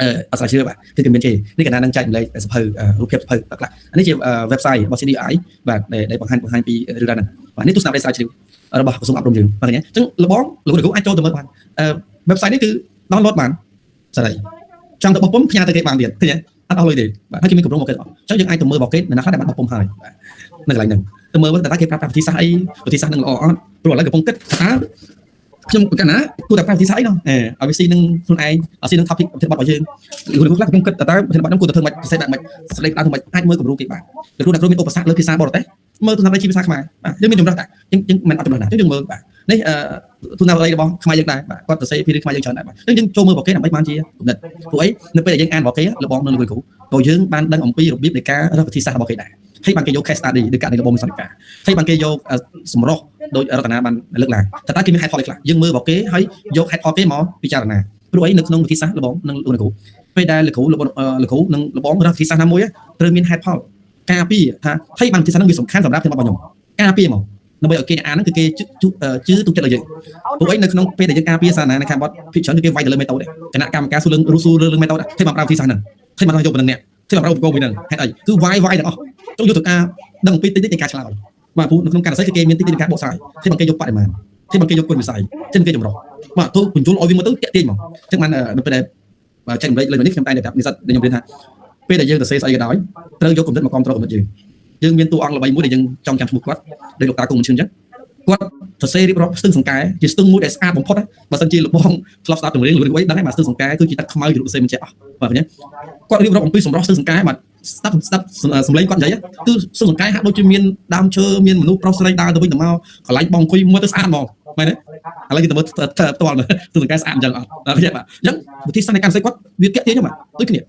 យអឺអត់ស្រាវជ្រាវបាទគឺគេមានគេនេះកណ្ដាលនឹងចែកម្លែកសភៅរូបភាពសភៅខ្លះនេះជា website របស់ CDI បាទដែលបង្ហាញបង្ហាញពីរឿងហ្នឹងបាទនេះទស្សនាវដ្តីស្រាវជ្រាវរបស់ក្រសួងអប់រំយើងបាទឃើញទេអញ្ចឹងលបងលោកគ្រូអាចចូលទៅមើលបានអឺ website នេះគឺ download បានសេរីចង់ទៅបោះពុំផ្ញើទៅគេបានទៀតឃើញទេអត់អស់លុយទេបាទហើយគេមានគម្រោងមកគេអស់អញ្ចឹងយើងអាចទៅមើលរបស់គេនៅណាខ្លះដែលបានបោះពុំហើយបាទនៅកន្លែងហ្នឹងទៅមើលតើគេប្រាប់វិធីសាស្ត្រអីវិធីសាស្ត្រនឹងល្អអត់ព្រោះឥឡូវកំពុងគិតថាខ្ញុំកណ្ណាគួរតែប្រើវិធីសាស្ត្រអីនោះឲ្យវាស៊ីនឹងខ្លួនឯងឲ្យស៊ីនឹង topic ប្រធានបទរបស់យើងលោកគ្រូខ្លះកំពុងគិតតើប្រធានបទហ្នឹងគួរតែធ្វើម៉េចពិសេសបែបម៉េចស្ដីផ្ដើមធ្វើម៉េចអាចមើលគំរូគេបានលោកគ្រូអ្នកគ្រូមានឧបសគ្គលើភាសាបរទេសមើលទស្សនវិជ្ជាភាសាខ្មែរបាទយើងមានចម្រើសដែរយើងយើងមិនអត់ចម្រើសដែរយើងមើលបាទនេះអឺទស្សនវិជ្ជារបស់ខ្មែរយើងដែរបាទគាត់សរសេរពីរឿងខ្មែរយើងច្រើនដែរបាទអញ្ចឹងយើងចូលមើលរបស់គេដើម្បីបានជាគំនិតព្រោះអីនៅពេលដែលយើងអានរបស់គេលបងនៅលោកគ្រូក៏យើងបានដឹងអំពីរបៀបនៃការរកវិធីសាស្ត្ររបស់គេដែរហើយបានគេយក case study ឬករណីរបស់មសនិកាហើយបានគេយកសម្រុះ ដោយរតនាបានលើកឡើងតែតើគេមានហេតុផលអីខ្លះយើងមើលរបស់គេហើយយកហេតុផលគេមកពិចារណាព្រោះអីនៅក្នុងវិធីសាស្ត្រលបងនិងលោកគ្រូពេលដែលលោកគ្រូលោកលោកគ្រូនិងលបងរកវិធីសាស្ត្រណាមួយត្រូវមានហេតុផលការពារថាហើយបានវិធីសាស្ត្រហ្នឹងវាសំខាន់សម្រាប់ខ្ញុំរបស់ខ្ញុំការពារមកដើម្បីឲ្យគេអានហ្នឹងគឺគេជឿជឿទុកចិត្តលើយើងព្រោះអីនៅក្នុងពេលដែលយើងការពារសារណានៅខាងបត់ភិកច្រើនគឺគេវាយទៅលើមេតូតគណៈកម្មការសួររឿងសួររឿងមេតូតទេបានប្រើវិធីសាស្ត្រហ្នឹងទេបានយកប៉ុណ្្នឹងអ្នកទេបានប្រើឧបករណ៍មួយហ្នឹងហេតុអីគឺវាយវាយទាំងអស់ចង់យកទៅការដឹងអំពីតិចតិចនៃការឆ្លើយបាទព្រោះនៅក្នុងការសរសេរគឺគេមានតិចតិចនៃការបកស្រាយទេបានគេយកបរិមាណទេបានគេយកគុណវិស័យទេបានគេចម្រុះបាទទូបញ្យលឲ្យវាមើលទៅតាក់ទាញមកអញ្ចឹងបាននៅពេលដែលចែករំលែកលើនេះខ្ញុំតែងតែប្រាប់និស្សិតដែលខ្ញុំរៀនថាពេលដែលយើងសរសេរស្អីក៏ដោយត្រូវយកគំនិតមកគ្រប់គ្រងគំនិតយើងយើងមានតួអង្គល្បីមួយដែលយើងចង់ចាំឈ្មោះគាត់ដោយលោកតាគង់ឈឿនអញ្ចឹងគាត់សរសេររៀបរាប់ស្ទឹងសង្កែជាស្ទឹងមួយដែលស្អាតបំផុតបើសិនជាលោកបងធ្លាប់ស្ដាប់ចម្រៀងឬអីដឹងហើយបាទស្ទឹងសង្កែគឺជាទឹកខ្មៅជារូបសេមិនចេះអស់បាទឃើញគាត់រៀបរាប់អំពីសម្រស់ស្ទឹងសង្កែបាទស្ដាប់ស្ដាប់សំឡេងគាត់និយាយគឺស្ទឹងសង្កែហាក់ដូចជាមានដើមឈើមានមនុស្សប្រុសស្រីដើរទៅវិញទៅមកកន្លែងបងអង្គុយមើលទៅស្អាតហ្មងមែនទេឥឡូវគេទៅមើលផ្ទាល់មើលស្ទឹងសង្កែស្អាតអញ្ចឹងអត់បាទអញ្ចឹងវិធីសាស្ត្រនៃការសរសេរគាត់វាតាក់ទាញហ្នឹងបាទដូចគ្នា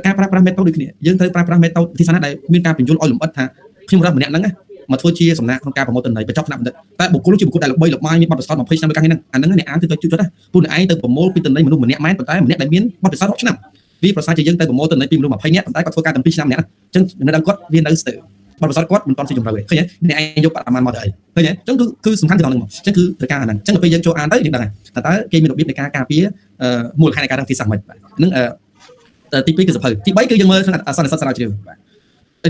ការប្រើប្រាស់មេតូតដូចគ្នាយើងត្រូវប្រើប្រាស់មេតូតវិធីសាស្ត្រណាដែលមានការបញ្យល់ឲ្យលម្អិតថាខ្ញុំរកម្នាក់ហ្នឹងណាមកធ្វើជាសំណាក់ក្នុងការប្រមូលទិន្នន័យបញ្ចប់ថ្នាក់បណ្ឌិតតែបុគ្គលជាបុគ្គលដែលល្បីល្បាញមានបទពិសោធន៍20ឆ្នាំលើការងារហ្នឹងអាហ្នឹងអ្នកអានគឺទៅជួយចិត្តណាពួកអ្នកឯងទៅប្រមូលពីទិន្នន័យមនុស្សម្នាក់មែនប៉ុន្តែម្នាក់ដែលមានបទពិសោធន៍រាប់ឆ្នាំវាប្រសើរជាយើងទៅប្រមូលទិន្នន័យពីមនុស្ស20នាក់ប៉ុន្តែគាត់ធ្វើការតែ2ឆ្នាំម្នាក់អញ្ចឹងនៅដល់គាត់វានៅស្ទើរបទពិសោធន៍គាត់មិនទាន់ស៊ីជម្រៅទេឃើញទេអ្នកឯងយកបរិមាណមកទៅអីឃើញទេអញ្ចឹងគឺសំខាន់ទៅដល់ហ្នឹងមកអញ្ចឹងគឺត្រូវការអាហ្នឹងអញ្ចឹងដល់ពេលយើងចូលអានទៅយើងដឹងហើយតើគេមានរបៀបនៃការការពារមូលហេតុនៃការរកទីសាស្ត្រមិនបាទហ្នឹងទី2គឺសភៅទី3គឺយើងមើលក្នុងសន្និសីទស្រាវជ្រាវបាទ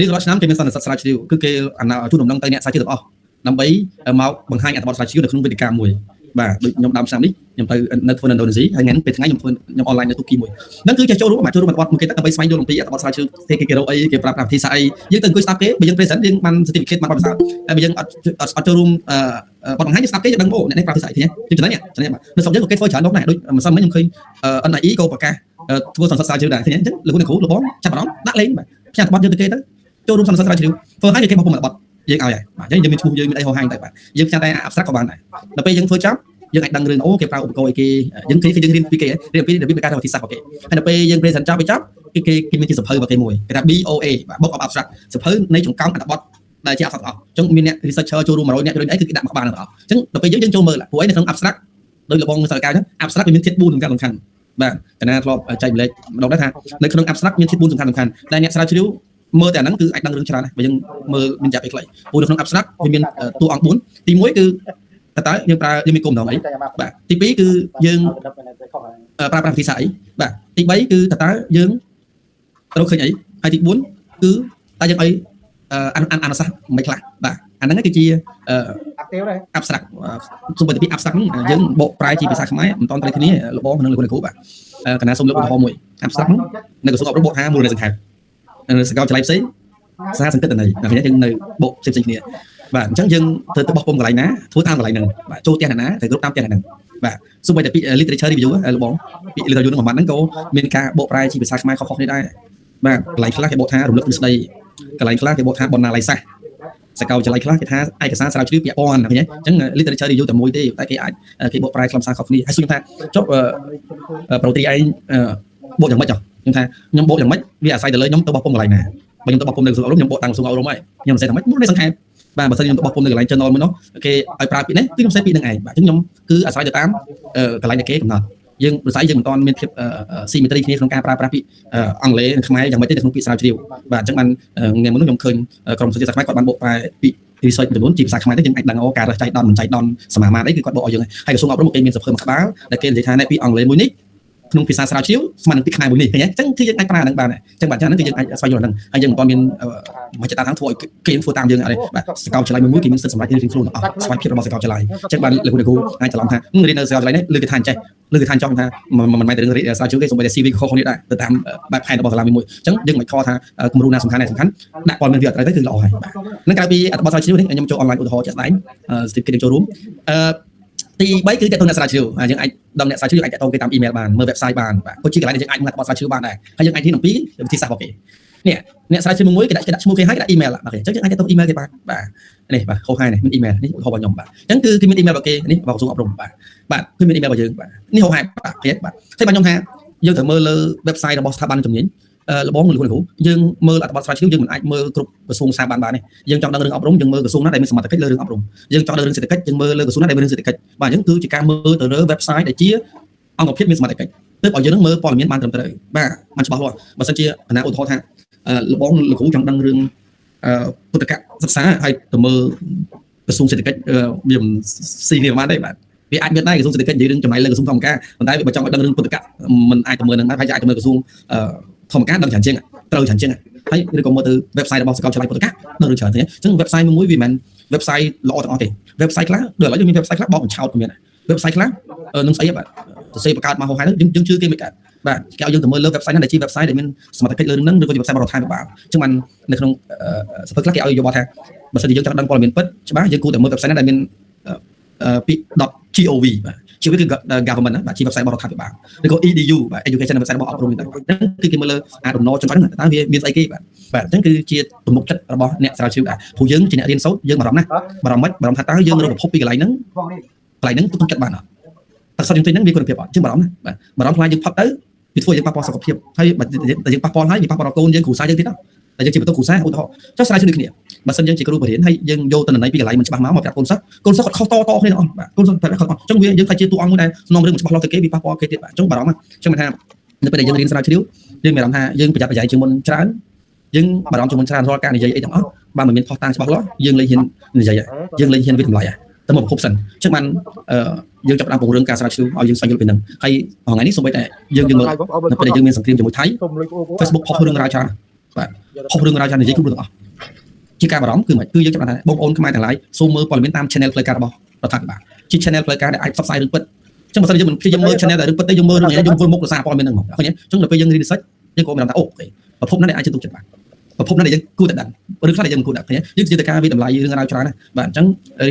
រៀងរាល់ឆ្នាំគេមានសន្និសីទស្រាវជ្រាវគឺគេអាណាជូនដំណឹងទៅអ្នកស្រាវជ្រាវទាំងអស់ដើម្បីមកបង្ហាញអត្ថបទស្រាវជ្រាវនៅក្នុងវេទិកាមួយបាទដូចខ្ញុំដើមឆ្នាំនេះខ្ញុំទៅនៅធ្វើនៅឥណ្ឌូនេស៊ីហើយថ្ងៃហ្នឹងពេលថ្ងៃខ្ញុំធ្វើខ្ញុំអនឡាញនៅទូគីមួយហ្នឹងគឺចេះចូលរួមបាទចូលរួមអត្ថបទមួយគេទៅដើម្បីស្វែងយល់អំពីអត្ថបទស្រាវជ្រាវគេគេរកអីគេប្រាប់ប្រាប់វិធីសាស្ត្រអីយើងទៅអង្គុយស្ដាប់គេបើយើង present យើងបាន certificate បានបទពិសោធន៍តែបើយើងអត់អត់ចូលរួមបទបង្ហាញយើងស្ដាប់គេយើងដឹងអូអ្នកនេះប្រាប់វិធីសាស្ត្រអីឃើញទេចំណេញចំណេញបាទនៅស្រុកយើងក៏គេធ្វើច្រើនដងដែរដូចម្សិលមិញខ្ញុំឃើញ NIE ក៏ប្រកាសធ្វើសន្និសីទស្រាវជ្រាវដែរឃើញទេអញ្ចឹងលោកគ្រូលោកបងចាប់អារម្មណ៍ដាក់លេងបាទផ្ញើអត្ថបទយើងទៅគេទៅចូលរួមសន្និសីទស្រាវជ្រាវធ្វើឲ្យគេបោះពុំអត្ថបទយើងឲ្យហើយបាទអញ្ចឹងយើងមានឈ្មោះយើងមានអីហោហាញទៅបាទយើងផ្ញើតែ abstract ក៏បានដែរដល់ពេលយើងធ្វើចប់យើងអាចដឹងរឿងអូគេប្រើឧបករណ៍អីគេយើងគេគឺយើងរៀនពីគេរៀនពីរបៀបនៃការធ្វើវិធីសាស្ត្ររបស់គេហើយដល់ពេលយើង present ចប់ទៅចប់គឺគេគេមានជាសភៅរបស់គេមួយគេថា BOA បាទ Book of Abstract សភៅនៃចង្កោមអត្ថបទដែលជាអក្សរទាំងអស់អញ្ចឹងមានអ្នក researcher ចូលរួម100អ្នកចូលអីគឺគេដាក់មកក្បាលទាំងអស់អញ្ចឹងដល់ពេលយើងយើងចូលមើលព្រោះអីនៅក្នុង abstract ដោយលបងសាលកាហ្នឹង abstract វាមានធាតុ4សំខាន់សំខាន់បាទកណាធ្លាប់ចែកម្លែកម្ដងដែរថានៅក្នុង abstract មានធាតុ4សំខាន់សំខាន់ដែលអ្នកស្រាវជ្រាវមើលតែអាហ្នឹងគឺអាចដឹងរឿងច្រើនណាស់បើយើងមើលមានចាប់ពេលខ្លីព្រោះនៅក្នុង abstract វាមានតួអង្គ4ទី1គឺតើតើយើងប្រើយើងមានគោលបំណងអីបាទទី2គឺយើងប្រើប្រាស់វិធីសាស្ត្រអីបាទទី3គឺតើតើយើងត្រូវឃើញអីហើយទី4គឺតើយើងអីអនុសាសន៍មិនខ្លះបាទអាហ្នឹងគឺជា abstract សូម្បីតែពី abstract ហ្នឹងយើងបកប្រែជាភាសាខ្មែរមិនតន់ត្រូវគ្នាលបងក្នុងលោកគ្រូបាទកណាសូមលើកឧទាហរណ៍មួយ abstract ហ្នឹងនៅក្រសួងអប់រំបកថាមូលន័យសង្ខេបនៅសាកលវិទ្យាល័យផ្សេងសារសង្កេតន័យដល់គ្នាយើងនៅបកផ្សេងៗគ្នាបាទអញ្ចឹងយើងត្រូវទៅបោះពុំកន្លែងណាធ្វើតាមកន្លែងហ្នឹងបាទចូលផ្ទះណាត្រូវគ្រប់តាមផ្ទះហ្នឹងបាទសូម្បីតែពី literature review លបងពី literature review ហ្នឹងមួយម៉ាត់ហ្នឹងក៏មានការបកប្រែជាភាសាខ្មែរខុសៗគ្នាដែរបាទកន្លែងខ្លះគេបកថារំលឹកទ្រឹស្ដីកន្លែងខ្លះគេបកថាបណ្ណាល័យសាស្ត្រសកលវិទ្យាល័យខ្លះគេថាឯកសារស្រាវជ្រាវពាក់ព័ន្ធឃើញទេអញ្ចឹង literature review តែមួយទេតែគេអាចគេបកប្រែខ្លឹមសារខុសគ្នាហើយសួរខ្ញុំថាចុះប្រូត្រីឯងបកយ៉ាងម៉េចចុះខ្ញុំថាខ្ញុំបកយ៉ាងម៉េចវាអាស្រ័យទៅលើខ្ញុំទៅបោះពុំកន្លែងណាបើខ្ញុំទៅបោះពុំនៅក្រសួងអប់រំខ្ញុំបកតាមក្រសួងអប់រំហើយខ្ញុំមិនសេថាម៉េចមុននេះសង្ខេបបាទបើសិនខ្ញុំទៅបោះពុំនៅកន្លែង journal មួយនោះគេឲ្យប្រើពាក្យនេះគឺខ្ញុំសេពាក្យនឹងឯងបាទអញ្ចឹងខ្ញុំគឺអាស្រ័យទៅតាមកន្លែងដែលគេកំណត់យើងប្រស័យយើងមិនទាន់មានភាព symmetry គ្នាក្នុងការប្រើប្រាស់ពាក្យអង់គ្លេសនិងខ្មែរយ៉ាងម៉េចទេនៅក្នុងពាក្យស្រាវជ្រាវបាទអញ្ចឹងបានថ្ងៃមុនខ្ញុំឃើញក្រុមសុជាសាស្ត្រខ្មែរគាត់បានបកប្រែពាក្យ research មួយចំនួនជាភាសាខ្មែរទៅយើងអាចដឹងអូការរើសចៃដន្យមិនចៃដន្យសមាមាត្រអីគឺគាត់បកឲ្យយើងហើយក្រសួងអប់រំគេមានសភៅមួយក្បាលដែលគេនិយាយថាពាក្យអង់គ្លេសមួយនេះក្នុងភាសាស្រាវជ្រាវស្មើនឹងពាក្យខ្មែរមួយនេះឃើញទេអញ្ចឹងគឺយើងអាចប្រើអាហ្នឹងបានដែរអញ្ចឹងបាទអញ្ចឹងហ្នឹងគឺយើងអាចស្វែងយល់អាហ្នឹងហើយយើងមិនទាន់មានមជ្ឈដ្ឋានធ្វើឲ្យគេធ្វើតាមយើងអត់ទេបាទសាកលវិទ្យាល័យមួយមួយគេមានសិទ្ធិសម្រេចរៀងៗខ្លួនទាំងអស់ស្វ័យភាពរបស់សាកលវិទ្យាល័យអញ្ចឹងបានលោកគ្រូអាចច្រឡំថារៀននៅសាកលវិទ្យាល័យនេះលើគេថាអញ្ចេះលើគេថាចង់ថាមិនមែនតែរឿងស្រាវជ្រាវទេសូម្បីតែ CV ខុសៗគ្នាដែរទៅតាមបែបផែនរបស់សាលាមួយមួយអញ្ចឹងយើងមិនខកថាគំរូណាសំខាន់ដែរសំខាន់ដាក់ព័ត៌មានវាអត់ត្រូវទៅគឺល្អហើយបាទនឹងក្រៅពីអត្ថបទស្រាវជ្រាវនេះខ្ញុំចូលអនឡាញឧទាហរណ៍ជាក់ស្ដែង certificate ចូលរួមអឺទី3គឺតើតើអ្នកស្រាវជ្រាវយើងអាចដល់អ្នកស្រាវជ្រាវអាចតាក់ទងគេតាមអ៊ីមែលបានមើល website បានបាទក៏ជាកន្លែងដែលយើងអាចមើលអត្ថបទស្រាវជ្រាវបានដែរហើយយើងអាចរៀនអំពីវិធីសាស្ត្ររបស់គេនេះអ្នកស្រាវជ្រាវមួយគេដាក់គេដាក់ឈ្មោះគេហើយគេដាក់អ៊ីមែលបាទអញ្ចឹងយើងអាចតាក់ទងអ៊ីមែលគេបានបាទនេះបាទហោហាយនេះមានអ៊ីមែលនេះឧទាហរណ៍របស់ខ្ញុំបាទអញ្ចឹងគឺគេមានអ៊ីមែលរបស់គេនេះរបស់ក្រសួងអប់រំបាទបាទគឺមានអ៊ីមែលរបស់យើងបាទនេះហោហាយបាទគេបាទតែបាទខ្ញុំថាយើងត្រូវមើលលើ website របស់ស្ថាប័នជំនាញ លបងលោកគ្រូយើងមើលអត្ថបទស្រាវជ្រាវយើងមិនអាចមើលគ្រប់ក្រសួងស្ថាប័នបានទេយើងចង់ដឹងរឿងអប់រំយើងមើលក្រសួងណាដែលមានសមត្ថកិច្ចលើរឿងអប់រំយើងចង់ដឹងរឿងសេដ្ឋកិច្ចយើងមើលលើក្រសួងណាដែលមានរឿងសេដ្ឋកិច្ចបាទអញ្ចឹងគឺជាការមើលទៅលើ website ដែលជាអង្គភាពមានសមត្ថកិច្ចទើបឲ្យយើងនឹងមើលព័ត៌មានបានត្រឹមត្រូវបាទបានច្បាស់លាស់បើសិនជាគណៈឧទាហរណ៍ថាលបងលោកគ្រូចង់ដឹងរឿងពុទ្ធកសិក្សាហើយទៅមើលក្រសួងសេដ្ឋកិច្ចវាមិនស៊ីគ្នាប៉ុន្មានទេបាទវាអាចមានដែរក្រសួងសេដ្ឋកិច្ចនិយាយរឿងចំណាយលើក្រសួងធម្មការប៉ុន្តែបើចង់ឲ្យដឹងរឿងពុទ្ធកមិនអាចទៅមើលនឹងដែរហើយអាចទៅមើលក្រសួងធម្មការដឹងច្រើនជាងត្រូវច្រើនជាងហើយឬក៏មើលទៅ website របស់សាកលវិទ្យាល័យពុទ្ធកដឹងរឿងច្រើនទេអញ្ចឹង website មួយវាមិនមែន website ល្អទាំងអស់ទេ website ខ្លះដូចឥឡូវយើងមាន website ខ្លះបោកបញ្ឆោតក៏មានដែរ website ខ្លះនឹងស្អីបាទសរសេរបង្កើតមកហោហែយើងយើងជឿគេមិនកើតបាទគេឲ្យយើងទៅមើលលើ website ហ្នឹងដែលជា website ដែលមានសមត្ថកិច្ចលើរឿងហ្នឹងឬក៏ជា website របស់រដ្ឋាភិបាលអញ្ចឹងបាននៅក្នុងសភៅខ្លះគេឲ្យយោបល់ថាបើសិនជាយើងចង់ដឹងព័ត៌មានពិតច្បាស់យើងគួរតែមើល website ហ្នឹងដែលមានពាក្យ .gov បាទជាវាគឺ government ណាបាទជា website របស់រដ្ឋាភិបាលឬក៏ edu បាទ education website របស់អប់រំនេះហ្នឹងគឺគេមើលលើអាដំណរចុងក្រោយហ្នឹងតើវាមានស្អីគេបាទបាទអញ្ចឹងគឺជាទំនុកចិត្តរបស់អ្នកស្រាវជ្រាវដែរព្រោះយើងជាអ្នករៀនសូត្រយើងបារម្ភណាស់បារម្ភមិនបារម្ភថាតើយើងរកប្រភពពីកន្លែងហ្នឹងកន្លែងហ្នឹងទុកចិត្តបានអត់ទឹកសុទ្ធយើងទិញហ្នឹងមានគុណភាពអត់ជាងបារម្ភណាបាទបារម្ភខ្លាចយើងផឹកទៅវាធ្វើឲ្យយើងប៉ះពាល់សុខភាពហើយបើតែយើងប៉ះពាល់ហើយវាប៉ះពាល់ដល់កូនយើងគ្រូសាយើងទៀតណាតែយើងជាបន្ទុកគ្រូសាឧទាហរណ៍ចុះស្រាវជ្រាវដូចគ្នាបើសិនយើងជាគ្រូបរិញ្ញាហើយយើងយកតនន័យពីកន្លែងមិនច្បាស់មកមកប្រាប់កូនសិស្សកូនសិស្សគាត់ខុសតតគ្នាទាំងអស់បាទកូនសិស្សប្រាប់ខុសអស់អញ្ចឹងវាយើងខ្លាចជាតួអង្គមួយដែលនាំរឿងមិនច្បាស់លាស់ទៅគេវាប៉ះពាល់គេទៀតបាទអញ្ចឹងបារម្ភណាអញ្ចឹងមិនថានៅពេលដែលយើងរៀនស្រាវជ្រាវយើងមានអារម្មណ៍ថាយើងប្រយ័ត្នប្រយែងជាងមុនច្រើនយើងបារម្ភជាងមុនច្រើនរាល់ការនិយាយអីទាំងអស់បើមិនមានផុសតាងច្បាស់លាស់យើងលែងហ៊ាននិយាយយើងលែងហ៊ានវាតម្លៃទៅមកប្រភពសិនអញ្ចឹងបានអឺយើងចាប់ផ្ដើមពង្រឹងការស្រាវជ្រាវឲ្យយើងស្វែងយល់ពីនឹងហើយថ្ងៃនេះសូម្បីតែយើងយើងមើលនៅពេលដែលយើងមានសង្គ្រាមជាមួយថៃ Facebook ផុសរឿងរ៉ាវច្រើនបាទផុសរឿងរ៉ាវច្រើននិយាយគ្រប់រឿងទាំងអស់ជាការបារម្ភគឺមិនគឺយើងចាប់ថាបងប្អូនខ្មែរទាំងឡាយសូមមើលព័ត៌មានតាម channel ផ្លូវការរបស់រដ្ឋាភិបាលជា channel ផ្លូវការដែលអាចផ្សព្វផ្សាយរឿងពិតអញ្ចឹងបើសិនយើងមិនព្យាយាមមើល channel ដែលរឿងពិតទេយើងមើលរឿងនេះយើងវិលមុខរសារព័ត៌មានហ្នឹងមកឃើញទេអញ្ចឹងដល់ពេលយើងរៀន research យើងក៏មានអារម្មណ៍ថាOK ប្រភពណាដែលអាចជឿទុកចិត្តបានប្រភពណាដែលយើងគួរតែដឹងឬខ្លះដែលយើងមិនគួរដឹងឃើញទេយើងជាតែការវាតម្លៃរឿងរ៉ាវច្រើនណាបាទអញ្ចឹង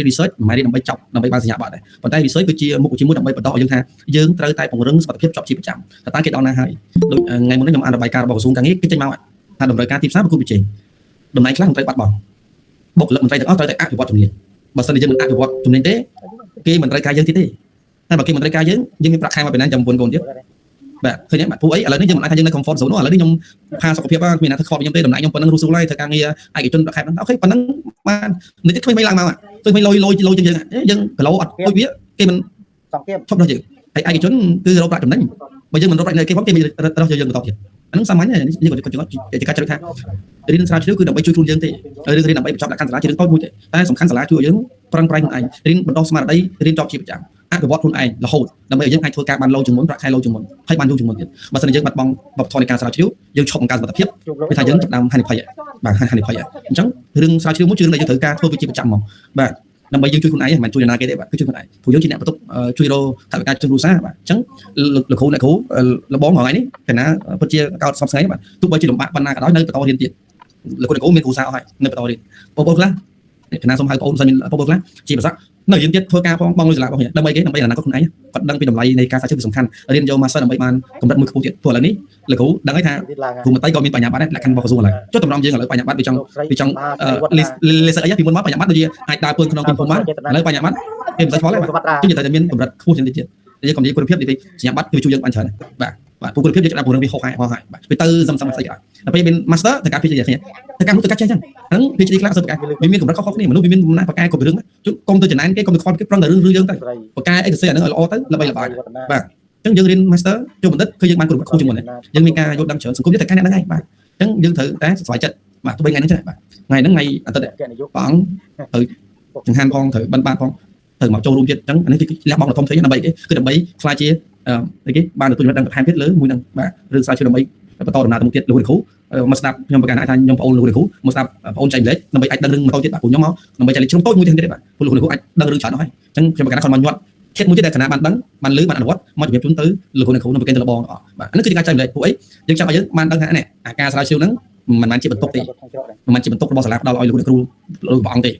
research មិនមែនរៀនដើម្បីចប់ដើម្បីបានសញ្ញាបត្រទេប៉ុន្តែ research គឺជាមុខវិជ្ជាមួយដើម្បីបន្តឲ្យយើងថាយើងត្រូវតែពង្រឹងសមត្ថភាពជាប់ជាប្រចាំតើតើគេដល់ណាហើយដូចថ្ងៃមុននេះខ្ញុំអានរបាយការណ៍របស់ក្រសួងការងារគេចេញមកថាតម្រូវការទីផ្សារប្រកួតប្រជែងតំណែងខ្លះមិនត្រូវបាត់បង់បុគ្គលិកមន្ត្រីទាំងអស់ត្រូវតែអភិវឌ្ឍជំនាញបើសិនជាយើងមិនអភិវឌ្ឍជំនាញទេគេមិនត្រូវការយើងទៀតទេតែបើគេមិនត្រូវការយើងយើងមានប្រាក់ខែមកពីណាចាំប្រពន្ធកូនទៀតបាទឃើញទេបាទព្រោះអីឥឡូវនេះយើងមិនអាចថាយើងនៅ comfort zone នោះឥឡូវនេះខ្ញុំផាសុខភាពគ្មានអ្នកធ្វើខ្វល់ខ្ញុំទេតំណែងខ្ញុំប៉ុណ្ណឹងរស់ស្រួលហើយធ្វើការងារឯកជនប្រាក់ខែប៉ុណ្ណឹង OK ប៉ុណ្ណឹងបាននេះទៀតក្មេងៗឡើងមកក្មេងៗលយលយលយជាងយើងយើងគីឡូអត់អុយវាគេមិន សង្កេត ឈប់ដល់យើងហើយឯកជនគឺរកប្រាក់ចំណេញបើយើងមិនរកប្រាក់នៅគេផងគេមិនរកយកយើងបន្តទៀតអាហ្នឹងសាមញ្ញនេះក៏ជាការជ្រើសថារៀនស្រាវជ្រាវគឺដើម្បីជួយខ្លួនយើងទេរឿងរៀនដើម្បីបញ្ចប់លក្ខខណ្ឌសាលាជារឿងតូចមួយទេតែសំខាន់សាលាជួយឲ្យយើងប្រឹងប្រែងខ្លួនឯងរៀនបណ្ដុះស្មារតីរៀនជាប់ជាប្រចាំអភិវឌ្ឍខ្លួនឯងរហូតដើម្បីឲ្យយើងអាចធ្វើការបានឡូជាងមុនប្រាក់ខែឡូជាងមុនហើយបានយូរជាងមុនទៀតបើសិនជាយើងបាត់បង់វប្បធម៌នៃការស្រាវជ្រាវយើងឈប់បង្កើនសមត្ថភាពវាថាយើងចាប់ដើមហានិភ័យបាទហានិភ័យអញ្ចឹងរឿងស្រាវជ្រាវមួយជារឿងដែលយើងត្រូវការធ្វើវាជាប្រចាំហ្មងបាទដើម្បីយើងជួយខ្លួនឯងមិនមែនជួយនរណាគេទេបាទគឺជួយខ្លួនឯងព្រោះយើងជាអ្នកបន្ទុកជួយរកថវិកាជួយគ្រួសារបាទអញ្ចឹងលោកគ្រូអ្នកគ្រូលបងថ្ងៃនេះកណាពិតជាកោតសពថ្ងៃបាទទោះបីជាលំបាកប៉ុណ្ណាក៏ដោយនៅបន្តរៀនទៀតលោកគ្រូអ្នកគ្រូមានគ្រូសាអស់ហើយនៅបន្តរៀនបងប្អូនខ្លះកណាសូមហៅបងប្អូនសិនមានបងប្អូនខ្លះជាប្រសានៅយើងទៀតធ្វើការផងបងលុយសាលាបងគ្នាដើម្បីគេដើម្បីអនាគតខ្លួនឯងគាត់ដឹងពីតម្លៃនៃការស្រាវជ្រាវវាសំខាន់រៀនយក master ដើម្បីបានកម្រិតមួយខ្ពស់ទៀតព្រោះឥឡូវនេះលោកគ្រូដឹងហើយថាគ្រូមន្ត្រីក៏មានបញ្ញាបត្រដែរលក្ខខណ្ឌរបស់ក្រសួងឥឡូវចុះតម្រង់យើងឥឡូវបញ្ញាបត្រវាចង់វាចង់លេសអីពីមុនមកបញ្ញាបត្រដូចជាអាចដើរពើក្នុងពីភូមិបានឥឡូវបញ្ញាបត្រគេមិនសូវឆ្លល់ទេបាទជិះតែមានកម្រិតខ្ពស់ជាងនេះទៀតយើងកុំនិយាយគុណភាពនិយាយសញ្ញាបត្រគឺជួយយើងបានច្រើនបាទបាទពូគុណភាពយើងចាប់ពង្រឹងវាហុកហែហោហែបាទវាទៅសំសំស្អីក៏ដោយដល់ពេលមាន master ទៅការ PhD គ្នាទៅការនោះទៅការចេះចឹងហ្នឹង PhD ខ្លះអត់សូវប្រកែវាមានកម្រិតខុសៗគ្នាមនុស្សវាមានអំណាចប្រកែគ្រប់រឿងជុំកុំទៅចំណែនគេកុំទៅខ្វល់គេប្រឹងតែរឿងរឿងយើងទៅប្រកែអីទៅសេអាហ្នឹងឲ្យល្អទៅល្បីល្បាញបាទអញ្ចឹងយើងរៀន master ចូលបណ្ឌិតគឺយើងបានគ្រប់ខ្ពស់ជាងមុនយើងមានការយល់ដឹងច្រើនសង្គមយើងតែការអ្នកហ្នឹងឯងបាទអញ្ចឹងយើងត្រូវតែស្វែងចិត្តបាទទោះបីថ្ងៃហ្នឹងចឹងបាទថ្ងៃហ្នឹងថ្ងៃអាទិត្យព្រះអង្គត្រូវចង្ហាន់ផងត្រូវបិណ្ឌបាតផងត្រូវមកចូលរួមទៀតអញ្ចឹងអានេះគឺលះបង់ដ៏ធំធេងដើម្បីគេគឺដើម្បីក្លាយជាអីគេបានទទួលចំណេះដឹងបន្ថែមទៀតលើមួយហ្នឹងបាទរឿងស្រាវជ្រាវដើម្បីបន្តដំណើរទៅមុខទៀតលោកគ្រូមកស្ដាប់ខ្ញុំប្រកាសថាខ្ញុំប្អូនលោកគ្រូមកស្ដាប់ប្អូនចែកម្លែកដើម្បីអាចដឹងរឿងបន្តទៀតបាទព្រោះខ្ញុំមកដើម្បីចែកលេខជ្រុងតូចមួយទៀតបាទព្រោះលោកគ្រូអាចដឹងរឿងច្រើនអស់ហើយអញ្ចឹងខ្ញុំប្រកាសគាត់មកញាត់ធាតុមួយទៀតដែលកណាបានដឹងបានលឺបានអនុវត្តមកជំរាបជូនទៅលោកគ្រូអ្នកគ្រូនៅប្រកេនទៅលបងបាទអានេះគឺជាការចែកម្លែកពួកអីយើងចង់ឲ្យយើងបានដឹងថានេះអាការស្រាវជ្រាវហ្នឹងមិនមែនជាបន្ទុកទេមិនមែនជាបន្ទុករបស់សាលាផ្ដល់ឲ្យលោកគ្រូលោកព្រះអង្គទេ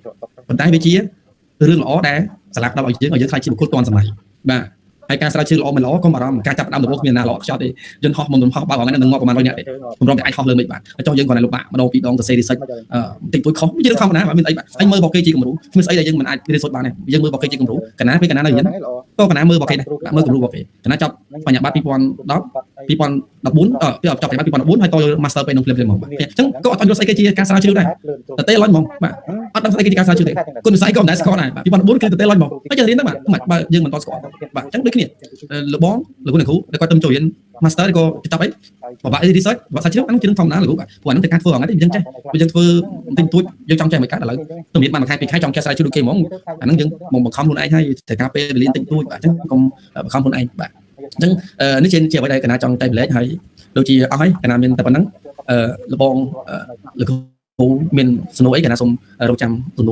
ប៉ុន្តែវាជារឿងល្អដែលសាលាផ្ដល់ឲ្យយើងឲ្យយើងក្លាយជាបុគ្គលទាន់សម័យបាទហើយការស្រាវជ្រាវល្អមិនល្អកុំបារម្ភការចាប់ផ្ដើមដំបូងគ្មានណាល្អខ្ចោះទេយន្តហោះមុនយន្តហោះបើកថ្ងៃហ្នឹងនឹងងាប់ប្រហែល100នាក់ទេទម្រាំតែអាចហោះលើមេឃបាទចុះយើងគ្រាន់តែលំបាកម្ដងពីរដងទៅសេ research បន្តិចបន្តួចខុសវាជារឿងធម្មតាបាទមានអីបាទហើយមើលរបស់គេជាគំរូគ្មានស្អីដែលយើងមិនអាចរៀនសូត្របានទេយើងមើលរបស់គេជាគំរូកណាពេលកណានៅរៀនក៏កណាមើលរបស់គេដែរមើលគំរូរបស់គេកណាចប់បញ្ញាបត្រ2010 2000 2014អឺចប់ពី2014ហើយតយក master ពេលនោះភ្លាមៗហ្មងបាទអញ្ចឹងក៏អត់យល់ស្អីគេជាការស្រាវជ្រាវដែរតទេឡុញហ្មងបាទអត់ដឹងស្អីគេជាការស្រាវជ្រាវទេគុណវិស័យក៏មិនដែលស្គាល់ដែរបាទ2014គឺតទេឡុញហ្មងហើយយើងរៀនទៅបាទមិនបើយើងមិនតស្គាល់បាទអញ្ចឹងដូចគ្នាលោកបងលោកគ្រូអ្នកគ្រូដែលគាត់ទៅចូលរៀន master ឬក៏ចប់អីបបាក់ research បបាក់ស្រាវជ្រាវអានោះជារឿងធម្មតាលោកគ្រូបាទព្រោះអានោះតែការធ្វើហ្នឹងយើងចេះព្រោះយើងធ្វើបន្តិចបន្តួចយើងចង់ចេះមិនកើតឥឡូវទៅរៀនបានមួយខែពីរខែចង់ចេះស្រាវជ្រាវដូចគេហ្មងអាហ្នឹងយើងមកបង្ខំខ្លួនឯងហើយតែការពេលវេលាបន្តិចបន្តួចបាទអញ្ចឹងកុំបង្ខំខ្លួនឯងបាទអញ្ចឹងនេះជាជាអ្វីដែលកណាចង់ចែករំលែកហើយដូចជាអស់ហើយកណាមានតែប៉ុណ្្នឹងអឺលបងលោកគ្រូមានសំណួរអីកណាសូមរងចាំសំណួរ។